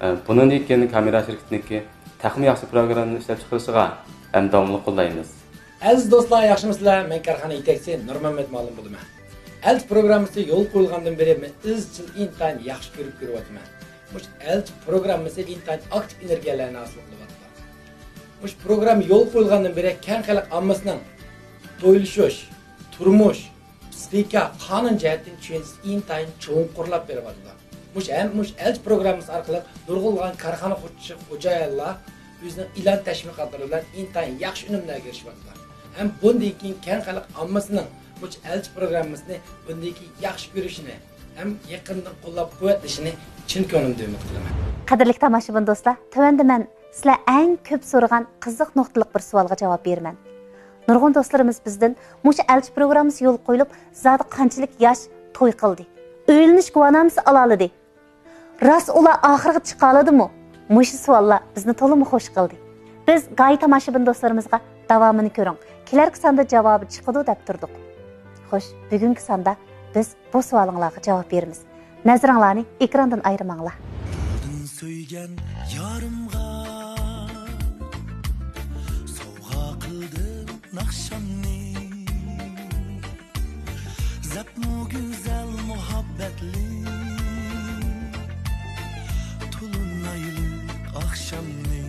ئە، بۇنىڭدىن كېيىن كامېرا شىركىتىنىڭكى تېخىمۇ ياخشى پروگراممىنى ئىشلەپ چىقىرىشىغا ھەم داۋاملىق قوللايمىز. ئەزىز دوستلار، ياخشىمۇسىلەر؟ مەن كارخانا يېتەكچىسى نۇرمەممەت مۇئەللىم بولىمەن. ئەلچى پروگراممىسى يولغا قويۇلغاندىن بېرى مەن ئىزچىل ئىنتايىن ياخشى كۆرۈپ كۆرۈۋاتىمەن. مۇشۇ ئەلچى پروگراممىسى ئىنتايىن ئاكتىپ ئېنېرگىيەلەرنى ھاسىل قىلىۋاتىدۇ. مۇشۇ پروگرامما يولغا قويۇلغاندىن بېرى كەڭ خەلق ئاممىسىنىڭ تويلىشىش، تۇرمۇش، پىسخىكا، قانۇن جەھەتتىن چۈشەنچىسى ئىنتايىن چوڭقۇرلاپ بېرىۋاتىدۇ. مۇشۇ ھەم مۇشۇ ئەلچى پروگراممىسى ئارقىلىق نۇرغۇنلىغان كارخانا خوجا-، خوجايىنلار ئۆزىنىڭ ئېلان تەشۋىقاتلىرى بىلەن ئىنتايىن ياخشى ئۈنۈملەرگە ئېرىشىۋاتىدۇ. ھەم بۇندىن كېيىن كەڭ خەلق ئاممىسىنىڭ مۇشۇ ئەلچى پروگراممىسىنى بۇندىن كېيىن ياخشى كۆرۈشىنى ھەم يېقىندىن قوللاپ قۇۋۋەتلىشىنى چىن كۆڭلۈمدىن ئۈمىد قىلىمەن. قەدىرلىك تاماشىبىن دوستلار، تۆۋەندە مەن سىلەر ئەڭ كۆپ سورىغان قىزىق نۇقتىلىق بىر سوئالغا جاۋاب بېرىمەن. نۇرغۇن دوستلىرىمىز بىزدىن مۇشۇ ئەلچى پروگراممىسى يولغا قويۇلۇپ، زادى قانچىلىك ياش توي قىلدى؟ ئۆيلىنىش گۇۋاھنامىسى ئالالىدى؟ راست ئۇلار ئاخىرغا چىقالىدىمۇ؟ مۇشۇ سوئاللار بىزنى تولىمۇ خوش قىلدى. بىز گاھى تاماشىبىن دوستلىرىمىزغا داۋامىنى كۆرۈڭ، كېلەركى ساندا جاۋابى چىقىدۇ دەپ تۇردۇق. خوش، بۈگۈنكى ساندا بىز بۇ سوئالىڭلارغا جاۋاب بېرىمىز. نەزىرىڭلارنى ئېكراندىن ئايرىماڭلار. دىلدىن سۆيگەن يارىمغا سوۋغا قىلدىم ناخشامنى. زەپمۇ گۈزەل مۇھەببەتلىك تولۇنايلى ئاخشامنى.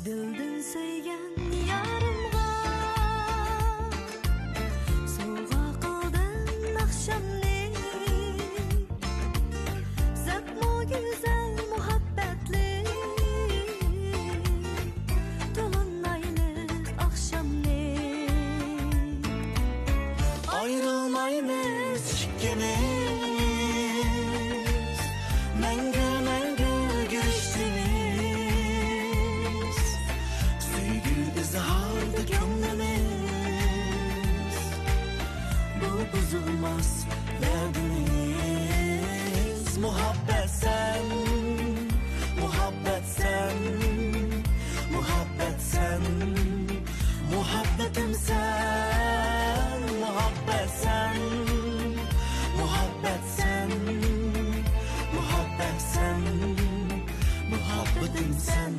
دىلدىن سۆيگەن يارىمغا سوۋغا قىلدىم ناخشامنى. زەپمۇ گۈزەل مۇھەببەتلىك تولۇنايلى ئاخشامنى. ئايرىلمايمىز ئىككىمىز، مەڭگۈ، مەڭگۈ گۈرۈشتىمىز. سۆيگۈ ئىزھاردا كۆڭلىمىز، بۇ بۇزۇلماس ۋەدىمىز. مۇھەببەت سەن، مۇھەببەت سەن، مۇھەببەت سەن. مۇھەببىتىم سەن، مۇھەببەت سەن، مۇھەببەت سەن، مۇھەببەت سەن، مۇھەببىتىم سەن.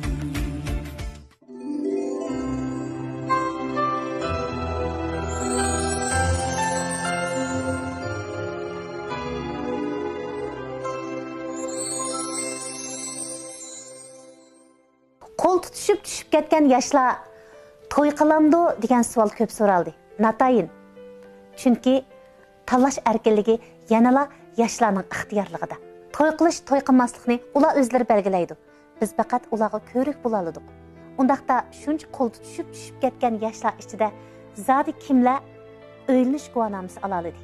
قول تۇتۇشۇپ چۈشۈپ كەتكەن ياشلار توي قىلامدۇ دېگەن سوئال كۆپ سورالدى. ناتايىن. چۈنكى تاللاش ئەركىنلىكى يەنىلا ياشلارنىڭ ئىختىيارلىقىدا. توي قىلىش، توي قىلماسلىقنى ئۇلار ئۆزلىرى بەلگىلەيدۇ. بىز پەقەت ئۇلارغا كۆۋرۈك بولالىدۇق. ئۇنداقتا شۇنچە قول تۇتۇشۇپ چۈشۈپ كەتكەن ياشلار ئىچىدە زادى كىملەر ئۆيلىنىش گۇۋاھنامىسى ئالالىدى؟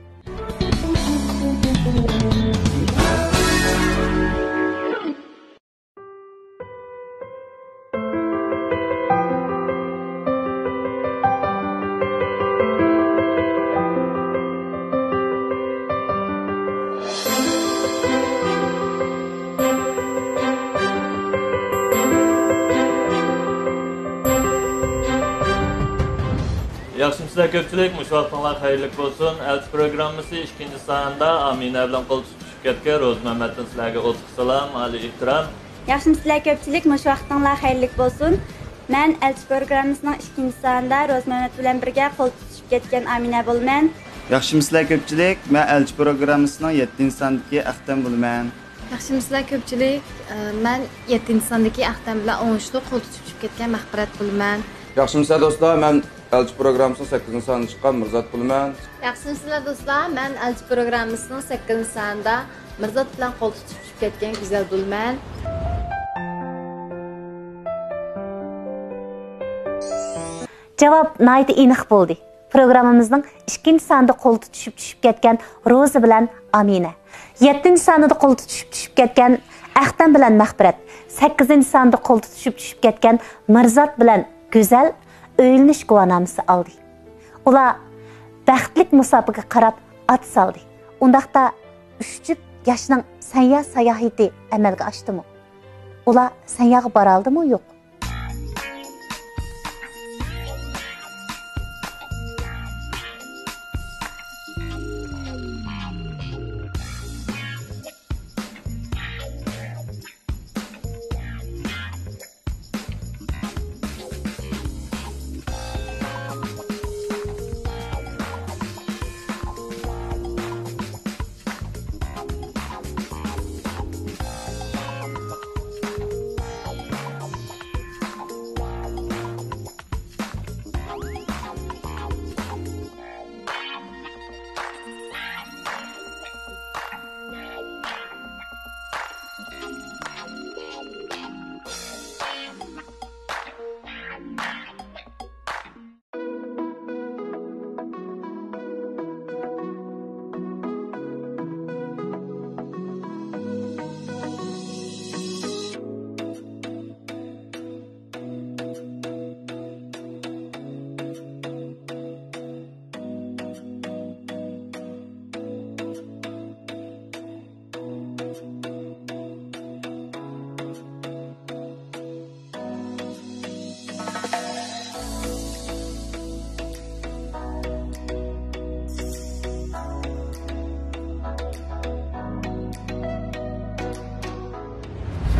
ياخشىمۇسىلەر كۆپچىلىك، مۇشۇ ۋاقتىڭلار خەيرلىك بولسۇن. ئەلچى پروگراممىسى ئىككىنچى سانىدا ئامىنە بىلەن قول تۇتۇشۇپ چۈشۈپ كەتكەن روزى مەمەتتىن سىلەرگە ئوتلۇق سالام، ئالىي ئېھتىرام. ياخشىمۇسىلەر كۆپچىلىك، مۇشۇ ۋاقتىڭلار خەيرلىك بولسۇن. مەن ئەلچى پروگراممىسىنىڭ ئىككىنچى سانىدا روزى مەمەت بىلەن بىرگە قول تۇتۇشۇپ كەتكەن ئامىنە بولىمەن. ياخشىمۇسىلەر كۆپچىلىك، مەن ئەلچى پروگراممىسىنىڭ يەتتىنچى ساندىكى ئەختەم بولىمەن. ياخشىمۇسىلەر كۆپچىلىك، مەن يەتتىنچى ساندىكى ئەختەم بىلەن ئوڭۇشلۇق قول تۇتۇشۇپ چۈشۈپ كەتكەن مەغپىرەت بولىمەن. ياخشىمۇسىلەر دوستلار، مەن ئەلچى پروگراممىسىنىڭ سەككىزىنچى سانىدا چىققان مىرزات بولىمەن. ياخشىمۇسىلەر دوستلار، مەن ئەلچى پروگراممىسىنىڭ سەككىزىنچى سانىدا مىرزات بىلەن قول تۇتۇشۇپ چۈشۈپ كەتكەن گۈزەل بولىمەن. جاۋاب ناھايىتى ئېنىق بولدى. پروگراممىمىزنىڭ ئىككىنچى سانىدا قول تۇتۇشۇپ چۈشۈپ كەتكەن روزى بىلەن ئامىنە، يەتتىنچى سانىدا قول تۇتۇشۇپ چۈشۈپ كەتكەن ئەختەم بىلەن مەغپىرەت، سەككىزىنچى سانىدا قول تۇتۇشۇپ چۈشۈپ كەتكەن مىرزات بىلەن گۈزەل ئۆيلىنىش گۇۋاھنامىسى ئالدى. ئۇلار بەختلىك مۇساپىگە قاراپ ئات سالدى. ئۇنداقتا ئۈچ جۈپ ياشنىڭ سەنيا ساياھىتى ئەمەلگە ئاشتىمۇ؟ ئۇلار سەنياغا بارالدىمۇ يوق؟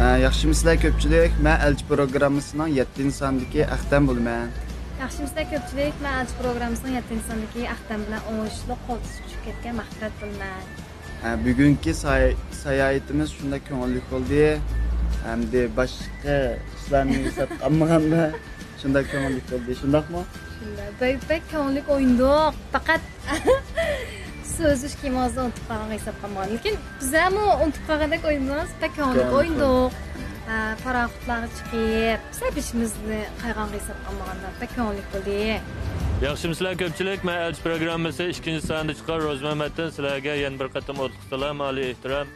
ھە، ياخشىمۇسىلەر كۆپچىلىك؟ مەن ئەلچى پروگراممىسىنىڭ يەتتىنچى سانىدىكى ئەختەم بولىمەن. ياخشىمۇسىلەر كۆپچىلىك؟ مەن ئەلچى پروگراممىسىنىڭ يەتتىنچى سانىدىكى ئەختەم بىلەن ئوڭۇشلۇق قول تۇتۇشۇپ چۈشۈپ كەتكەن مەغپىرەت بولىمەن. ھە، بۈگۈنكى ساي-، ساياھىتىمىز شۇنداق كۆڭۈللۈك بولدى. ھەمدە باشقا ئىشلارنى ھېسابقا ئالمىغاندا شۇنداق كۆڭۈللۈك بولدى، شۇنداقمۇ؟ شۇنداق. بەك، بەك كۆڭۈللۈك ئوينىدۇق. پەقەت سىز ئۆز كىيىمىڭىزنى ئۇنتۇپ قالغانغا ھېسابقا ئالمىغان. لېكىن بىزمۇ ئۇنتۇپ قالغاندەك ئوينىدىڭىز. بەك كۆڭۈللۈك كۆڭۈللۈك ئوينىدۇق. ھە، پاراخوتلارغا چىقىپ، سەل بېشىمىزنى قايغانغا ھېسابقا ئالمىغاندا بەك كۆڭۈللۈك بولدى. ياخشىمۇسىلەر كۆپچىلىك؟ مەن ئەلچى پروگراممىسى ئىككىنچى سانىدا چىققان روزى مەمەتتىن سىلەرگە يەنە بىر قېتىم ئوتلۇق سالام، ئالىي ئېھتىرام.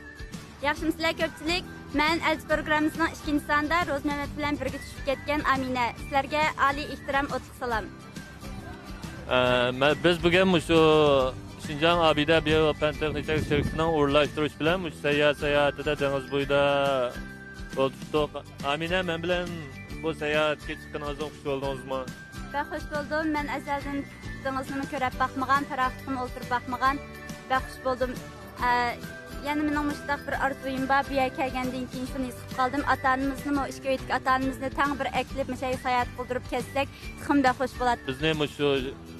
ياخشىمۇسىلەر كۆپچىلىك؟ مەن ئەلچى پروگراممىسىنىڭ ئىككىنچى سانىدا روزى مەمەت بىلەن بىرگە چۈشۈپ كەتكەن ئامىنە. سىلەرگە ئالىي ئېھتىرام، ئوتلۇق سالام. ئە، مە-، بىز بۈگۈن مۇشۇ شىنجاڭ ئابىدە بىيو پەن تېخنىك شىركىتىنىڭ ئورۇنلاشتۇرۇشى بىلەن مۇشۇ سەييارە ساياھىتىدە دېڭىز بويىدا ئولتۇرۇپتۇق. ئامىنە، مەن بىلەن بۇ ساياھەتكە چىققىنىڭىزدىن خۇش بولدىڭىزمۇ؟ بەك خۇش بولدۇم. مەن ئەزەلدىن دېڭىزنىمۇ كۆرۈپ باقمىغان، پاراخوتقىمۇ ئولتۇرۇپ باقمىغان. بەك خۇش بولدۇم. ئە، يەنە مېنىڭ مۇشۇنداق بىر ئارزۇيۇم بار. بۇ يەرگە كەلگەندىن كېيىن شۇنى ھېس قىلىپ قالدىم. ئاتا-ئانىمىزنىمۇ، ئىككى ئۆيدىكى ئاتا-ئانىمىزنى تەڭ بىر ئەكېلىپ، مۇشۇ يەرگە ساياھەت قىلدۇرۇپ كەتسەك، تېخىمۇ بەك خۇش بولاتتى. بىزنى مۇشۇ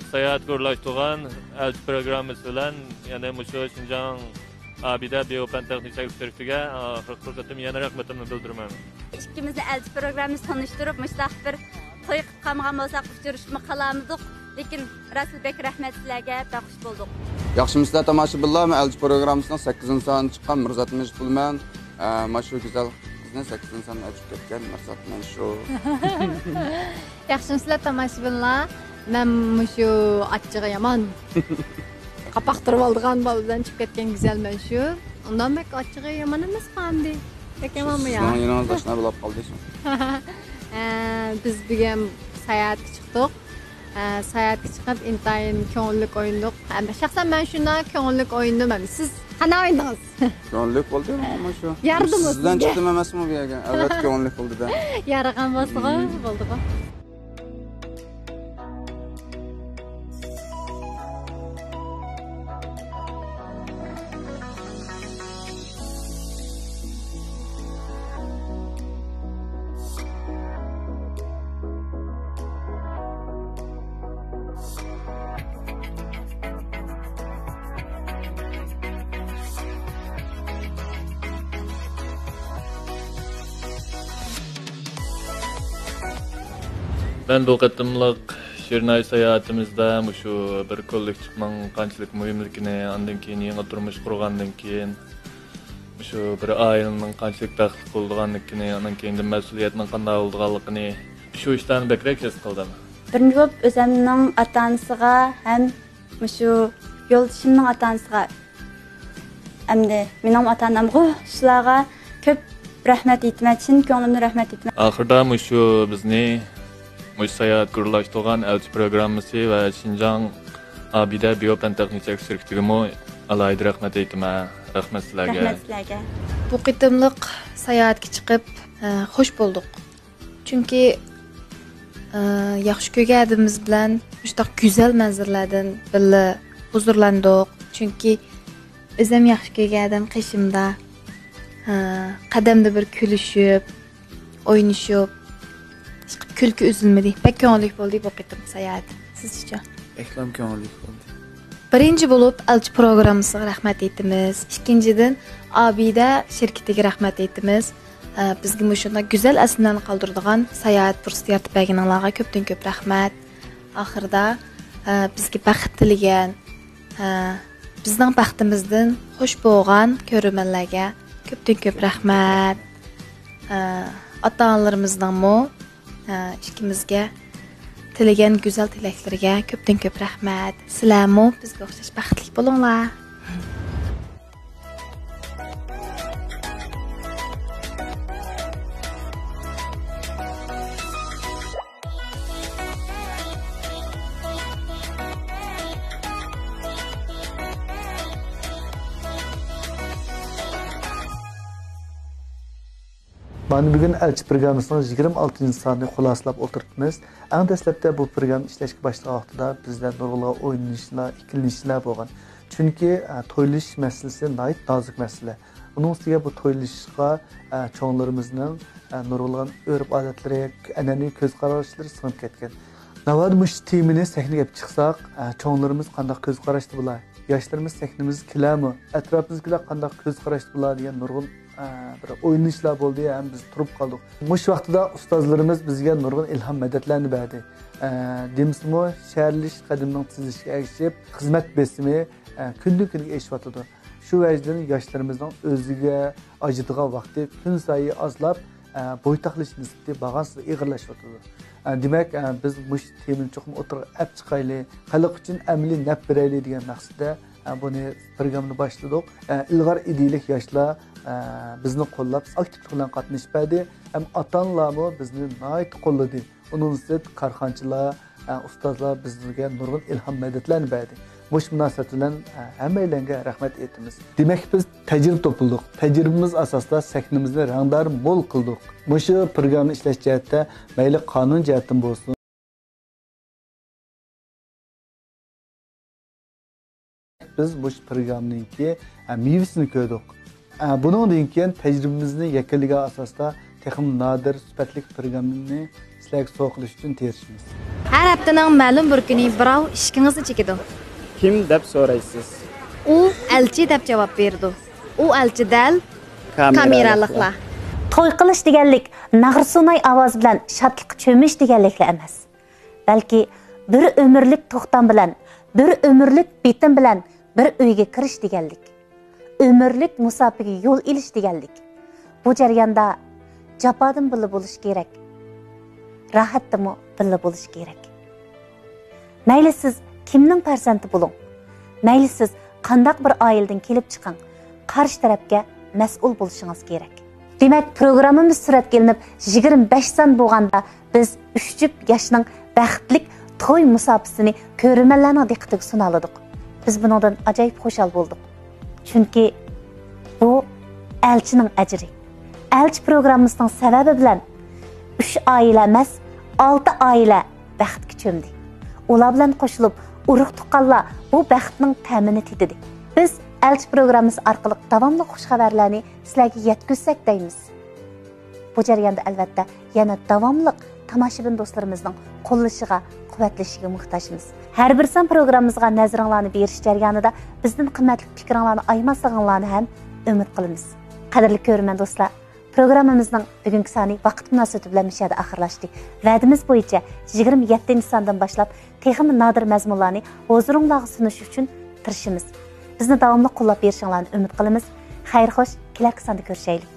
ساياھەتكە ئورۇنلاشتۇرغان ئەلچى پروگراممىسى بىلەن يەنە مۇشۇ شىنجاڭ ئابىدە بىيو پەن تېخنىك شىركىتىگە ئاخىرقى قېتىم يەنە رەھمىتىمنى بىلدۈرىمەن. ئىككىمىزنى ئەلچى پروگراممىسى تونۇشتۇرۇپ، مۇشۇنداق بىر توي قىلىپ قالمىغان بولساق، ئۇچرىشىپمۇ قالالمىدۇق. لېكىن راستلا بەك رەھمەت سىلەرگە، بەك خۇش بولدۇق. ياخشىمۇسىلەر تاماشىبىنلار؟ مەن ئەلچى پروگراممىسىنىڭ سەككىزىنچى سانىنى چىققان مىرزات مەجىت بولىمەن. ئە، مانا شۇ گۈزەل قىزنى سەككىزىنچى ساندا ئەچىپ كەتكەن مىرزات مەن شۇ. ياخشىمۇسىلەر تاماشىبىنلار؟ مەن مۇشۇ ئاچچىقى يامان قاپاقتۇرۇۋالىدىغان بالا بىلەن چىقىپ كەتكەن گۈزەلمەن شۇ. ئۇنداق بەك ئاچچىقى يامان ئەمەسقۇ ئەمدى. بەك يامانمۇ يا؟ سىزنىڭ يېنىڭىزدا ئاشۇنداق بولۇپ قالدى شۇ. ئە، بىز بۈگۈن ساياھەتكە چىقتۇق. ئە، ساياھەتكە چىقىپ ئىنتايىن كۆڭۈللۈك ئوينىدۇق. ئە، شەخسەن مەن شۇنداق كۆڭۈللۈك ئوينىدىم ئەمدى. سىز قانداق ئوينىدىڭىز؟ كۆڭۈللۈك بولدى مانا شۇ. يارىدىمۇ سىز بىلەن سىزگە؟ چىقتىم ئەمەسمۇ بۇ يەرگە؟ ئەلۋەتتە كۆڭۈللۈك بولدى-دە. يارىغان بولسىغۇ، مم. بولدىغۇ. مەن بۇ قېتىملىق شىرناي ساياھىتىمىزدە مۇشۇ بىر كوللېكتىپنىڭ قانچىلىك مۇھىملىكىنى، ئاندىن كېيىن يېڭى تۇرمۇش قۇرغاندىن كېيىن، مۇشۇ بىر ئائىلىنىڭ قانچىلىك بەختلىك بولىدىغانلىكىنى، ئاندىن كېيىندىن مەسئۇلىيەتنىڭ قانداق بولىدىغانلىقىنى، شۇ ئىشلارنى بەكرەك ھېس قىلدىم. بىرىنچى بولۇپ، ئۆزۈمنىڭ ئاتا-ئانىسىغا ھەم مۇشۇ يولدىشىمنىڭ ئاتا-ئانىسىغا ئەمدى مېنىڭ ئاتا-ئانامغۇ، شۇلارغا كۆپ رەھمەت ئېيتىمەن، چىن كۆڭلۈمدىن رەھمەت ئېيتىمەن. ئاخىرىدا مۇشۇ بىزنى، مۇشۇ ساياھەتكە ئورۇنلاشتۇرغان ئەلچى پروگراممىسى ۋە شىنجاڭ ئابىدە بىيو پەن تېخنىك چەكلىك شىركىتىگىمۇ ئالاھىدە رەھمەت ئېيتىمەن. رەھمەت سىلەرگە. رەھمەت سىلەرگە. بۇ قېتىملىق ساياھەتكە چىقىپ، ئە، خوش بولدۇق. چۈنكى، ئە، ياخشى كۆرگەن ئادىمىمىز بىلەن مۇشۇنداق گۈزەل مەنزىرىلەردىن بىللە ھۇزۇرلاندۇق. چۈنكى ئۆزۈم ياخشى كۆرگەن ئادەم قېشىمدا، ھە، قەدەمدە بىر كۈلۈشۈپ، ئوينىشىپ، كۈلكە ئۈزۈلمىدى. بەك كۆڭۈللۈك بولدى بۇ قېتىم ساياھەت. سىزچە؟ بەكلا كۆڭۈللۈك بولدى. بىرىنچى بولۇپ، ئەلچى پروگراممىسىغا رەھمەت ئېيتىمىز. ئىككىنچىدىن، ئابىدە شىركىتىگە رەھمەت ئېيتىمىز. ئە، بىزگە مۇشۇنداق گۈزەل ئەسلىمىلەرنى قالدۇرىدىغان ساياھەت پۇرسىتى يارىتىپ بەرگىنىڭلارغا كۆپتىن كۆپ رەھمەت. ئاخىرىدا، ئە، بىزگە بەخت تىلىگەن، ھە، بىزنىڭ بەختىمىزدىن خوش بولغان كۆرۈرمەنلەرگە كۆپتىن كۆپ رەھمەت. ھە، ئاتا-ئانىلىرىمىزنىڭمۇ، ھە، ئىككىمىزگە تىلىگەن گۈزەل تىلەكلىرىگە كۆپتىن كۆپ رەھمەت. سىلەرمۇ بىزگە ئوخشاش بەختلىك بولۇڭلار. مانا بۈگۈن ئەلچى پروگراممىسىنىڭ يىگىرمە ئالتىنچى سانىنى خۇلاسىلاپ ئولتۇرۇپتىمىز. ئەڭ دەسلەپتە بۇ پروگرامما ئىشلەشكە باشلىغان ۋاقتىدا بىزدە نۇرغۇنلىغان ئويلىنىشلار، ئىككىلىنىشلار بولغان. چۈنكى، ئە، تويلىشىش مەسىلىسى ناھايىتى نازۇك مەسىلە. ئۇنىڭ ئۈستىگە بۇ تويلىشىشقا، ئە، چوڭلىرىمىزنىڭ، ئە، نۇرغۇنلىغان ئۆرپ-ئادەتلىرى، ئەنئەنىۋى كۆز قاراشلىرى سىڭىپ كەتكەن. ناۋادا مۇشۇ تېمىنى سەھنىگە ئېلىپ چىقساق، ئە، چوڭلىرىمىز قانداق كۆز قاراشتا بولار؟ ياشلىرىمىز سەھنىمىزگە كېلەرمۇ؟ ئەتراپىمىزدىكىلەر قانداق كۆز قاراشتا بولار دېگەن نۇرغۇن، ئە، بىر ئويلىنىشلار بولدى ھەم بىز تۇرۇپ قالدۇق. مۇشۇ ۋاقتىدا ئۇستازلىرىمىز بىزگە نۇرغۇن ئىلھام مەدەتلەرنى بەردى. ئە، دېمىسىمۇ، شەھەرلىشىش قەدىمىنىڭ تېزلىشىگە ئەگىشىپ، خىزمەت بېسىمى، ئە، كۈندىن-كۈنگە ئېشىۋاتىدۇ. شۇ ۋەجىدىن ياشلىرىمىزنىڭ ئۆزىگە ئاجرىتىدىغان ۋاقتى كۈنسايى ئازلاپ، ئە، بويتاقلىشىش نىسبىتى بارغانسېرى ئېغىرلىشىۋاتىدۇ. ئە، دېمەك، ئە، بىز مۇشۇ تېمىنى چوقۇم ئوتتۇرىغا ئەپ چىقايلى، خەلق ئۈچۈن ئەمەلىي نەپ بېرەيلى دېگەن مەقسەتتە، ئە، بۇنى پروگراممىنى باشلىدۇق. ئە، ئىلغار ئىدىيەلىك ياشلار، ئە، بىزنى قوللاپ، ئاكتىپلىق بىلەن قاتنىشىپ بەردى. ھەم ئاتا-ئانىلارمۇ بىزنى ناھايىتى قوللىدى. ئۇنىڭدىن سىرت، كارخانىچىلار، ئە، ئۇستازلار بىزگە نۇرغۇن ئىلھام مەدەتلەرنى بەردى. مۇشۇ مۇناسىۋەت بىلەن، ئە، ھەممەيلەنگە رەھمەت ئېيتىمىز. دېمەك، بىز تەجرىبە توپلىدۇق. تەجرىبىمىز ئاساسىدا سەھنىمىزنى رەڭدار مول قىلدۇق. مۇشۇ پروگراممىنى ئىشلەش جەھەتتە مەيلى قانۇن جەھەتتىن بولسۇن، بىز مۇشۇ پروگراممىنىڭكى، ئە، مېۋىسىنى كۆردۇق. ئە، بۇنىڭدىن كېيىن تەجرىبىمىزنى يەكۈنلىگەن ئاساستا تېخىمۇ نادىر سۈپەتلىك پروگراممىنى سىلەرگە سوۋغا قىلىش ئۈچۈن تىرىشىمىز. ھەر ھەپتىنىڭ مەلۇم بىر كۈنى بىراۋ ئىشىكىڭىزنى چېكىدۇ. كىم دەپ سورايسىز. ئۇ ئەلچى دەپ جاۋاب بېرىدۇ. ئۇ ئەلچى دەل كامېرالىقلار. كامېرالىقلار. توي قىلىش دېگەنلىك ناغرا سۇناي ئاۋازى بىلەن شادلىققا چۆمۈش دېگەنلىكلا ئەمەس، بەلكى بىر ئۆمۈرلۈك توختام بىلەن، بىر ئۆمۈرلۈك بېتىم بىلەن بىر ئۆيگە كىرىش دېگەنلىك، ئۆمۈرلۈك مۇساپىگە يول ئېلىش دېگەنلىك. بۇ جەرياندا جاپادىمۇ بىللە بولۇش كېرەك، راھەتتىمۇ بىللە بولۇش كېرەك. مەيلى سىز كىمنىڭ پەرزەنتى بولۇڭ، مەيلى سىز قانداق بىر ئائىلىدىن كېلىپ چىقىڭ، قارشى تەرەپكە مەسئۇل بولۇشىڭىز كېرەك. دېمەك، پروگراممىمىز سۈرەتكە ئېلىنىپ يىگىرمە بەش سان بولغاندا، بىز ئۈچ جۈپ ياشنىڭ بەختلىك توي مۇساپىسىنى كۆرۈرمەنلەرنىڭ دىققىتىگە سۇنالىدۇق. بىز بۇنىڭدىن ئاجايىپ خۇشال بولدۇق. چۈنكى بۇ ئەلچىنىڭ ئەجرى. ئەلچى پروگراممىسىنىڭ سەۋەبى بىلەن ئۈچ ئائىلە ئەمەس، ئالتە ئائىلە بەختكە چۆمدى. ئۇلار بىلەن قوشۇلۇپ، ئۇرۇق-تۇغقانلار بۇ بەختنىڭ تەمىنى تېتىدى. بىز ئەلچى پروگراممىسى ئارقىلىق داۋاملىق خۇش خەۋەرلەرنى سىلەرگە يەتكۈزسەك دەيمىز. بۇ جەرياندا، ئەلۋەتتە، يەنە داۋاملىق تاماشىبىن دوستلىرىمىزنىڭ قوللىشىغا، قۇۋۋەتلىشىگە موھتاجمىز. ھەر بىر سان پروگراممىمىزغا نەزىرىڭلارنى بېرىش جەريانىدا بىزدىن قىممەتلىك پىكرىڭلارنى ئايىماسلىقىڭلارنى ھەم ئۈمىد قىلىمىز. قەدىرلىك كۆرۈرمەن دوستلار، پروگراممىمىزنىڭ بۈگۈنكى سانى ۋاقىت مۇناسىۋىتى بىلەن مۇشۇ يەردە ئاخىرلاشتى. ۋەدىمىز بويىچە يىگىرمە يەتتىنچى ساندىن باشلاپ تېخىمۇ نادىر مەزمۇنلارنى ھۇزۇرۇڭلارغا سۇنۇش ئۈچۈن تىرىشىمىز. بىزنى داۋاملىق قوللاپ بېرىشىڭلارنى ئۈمىد قىلىمىز. خەير خوش، كېلەركى ساندا كۆرۈشەيلى.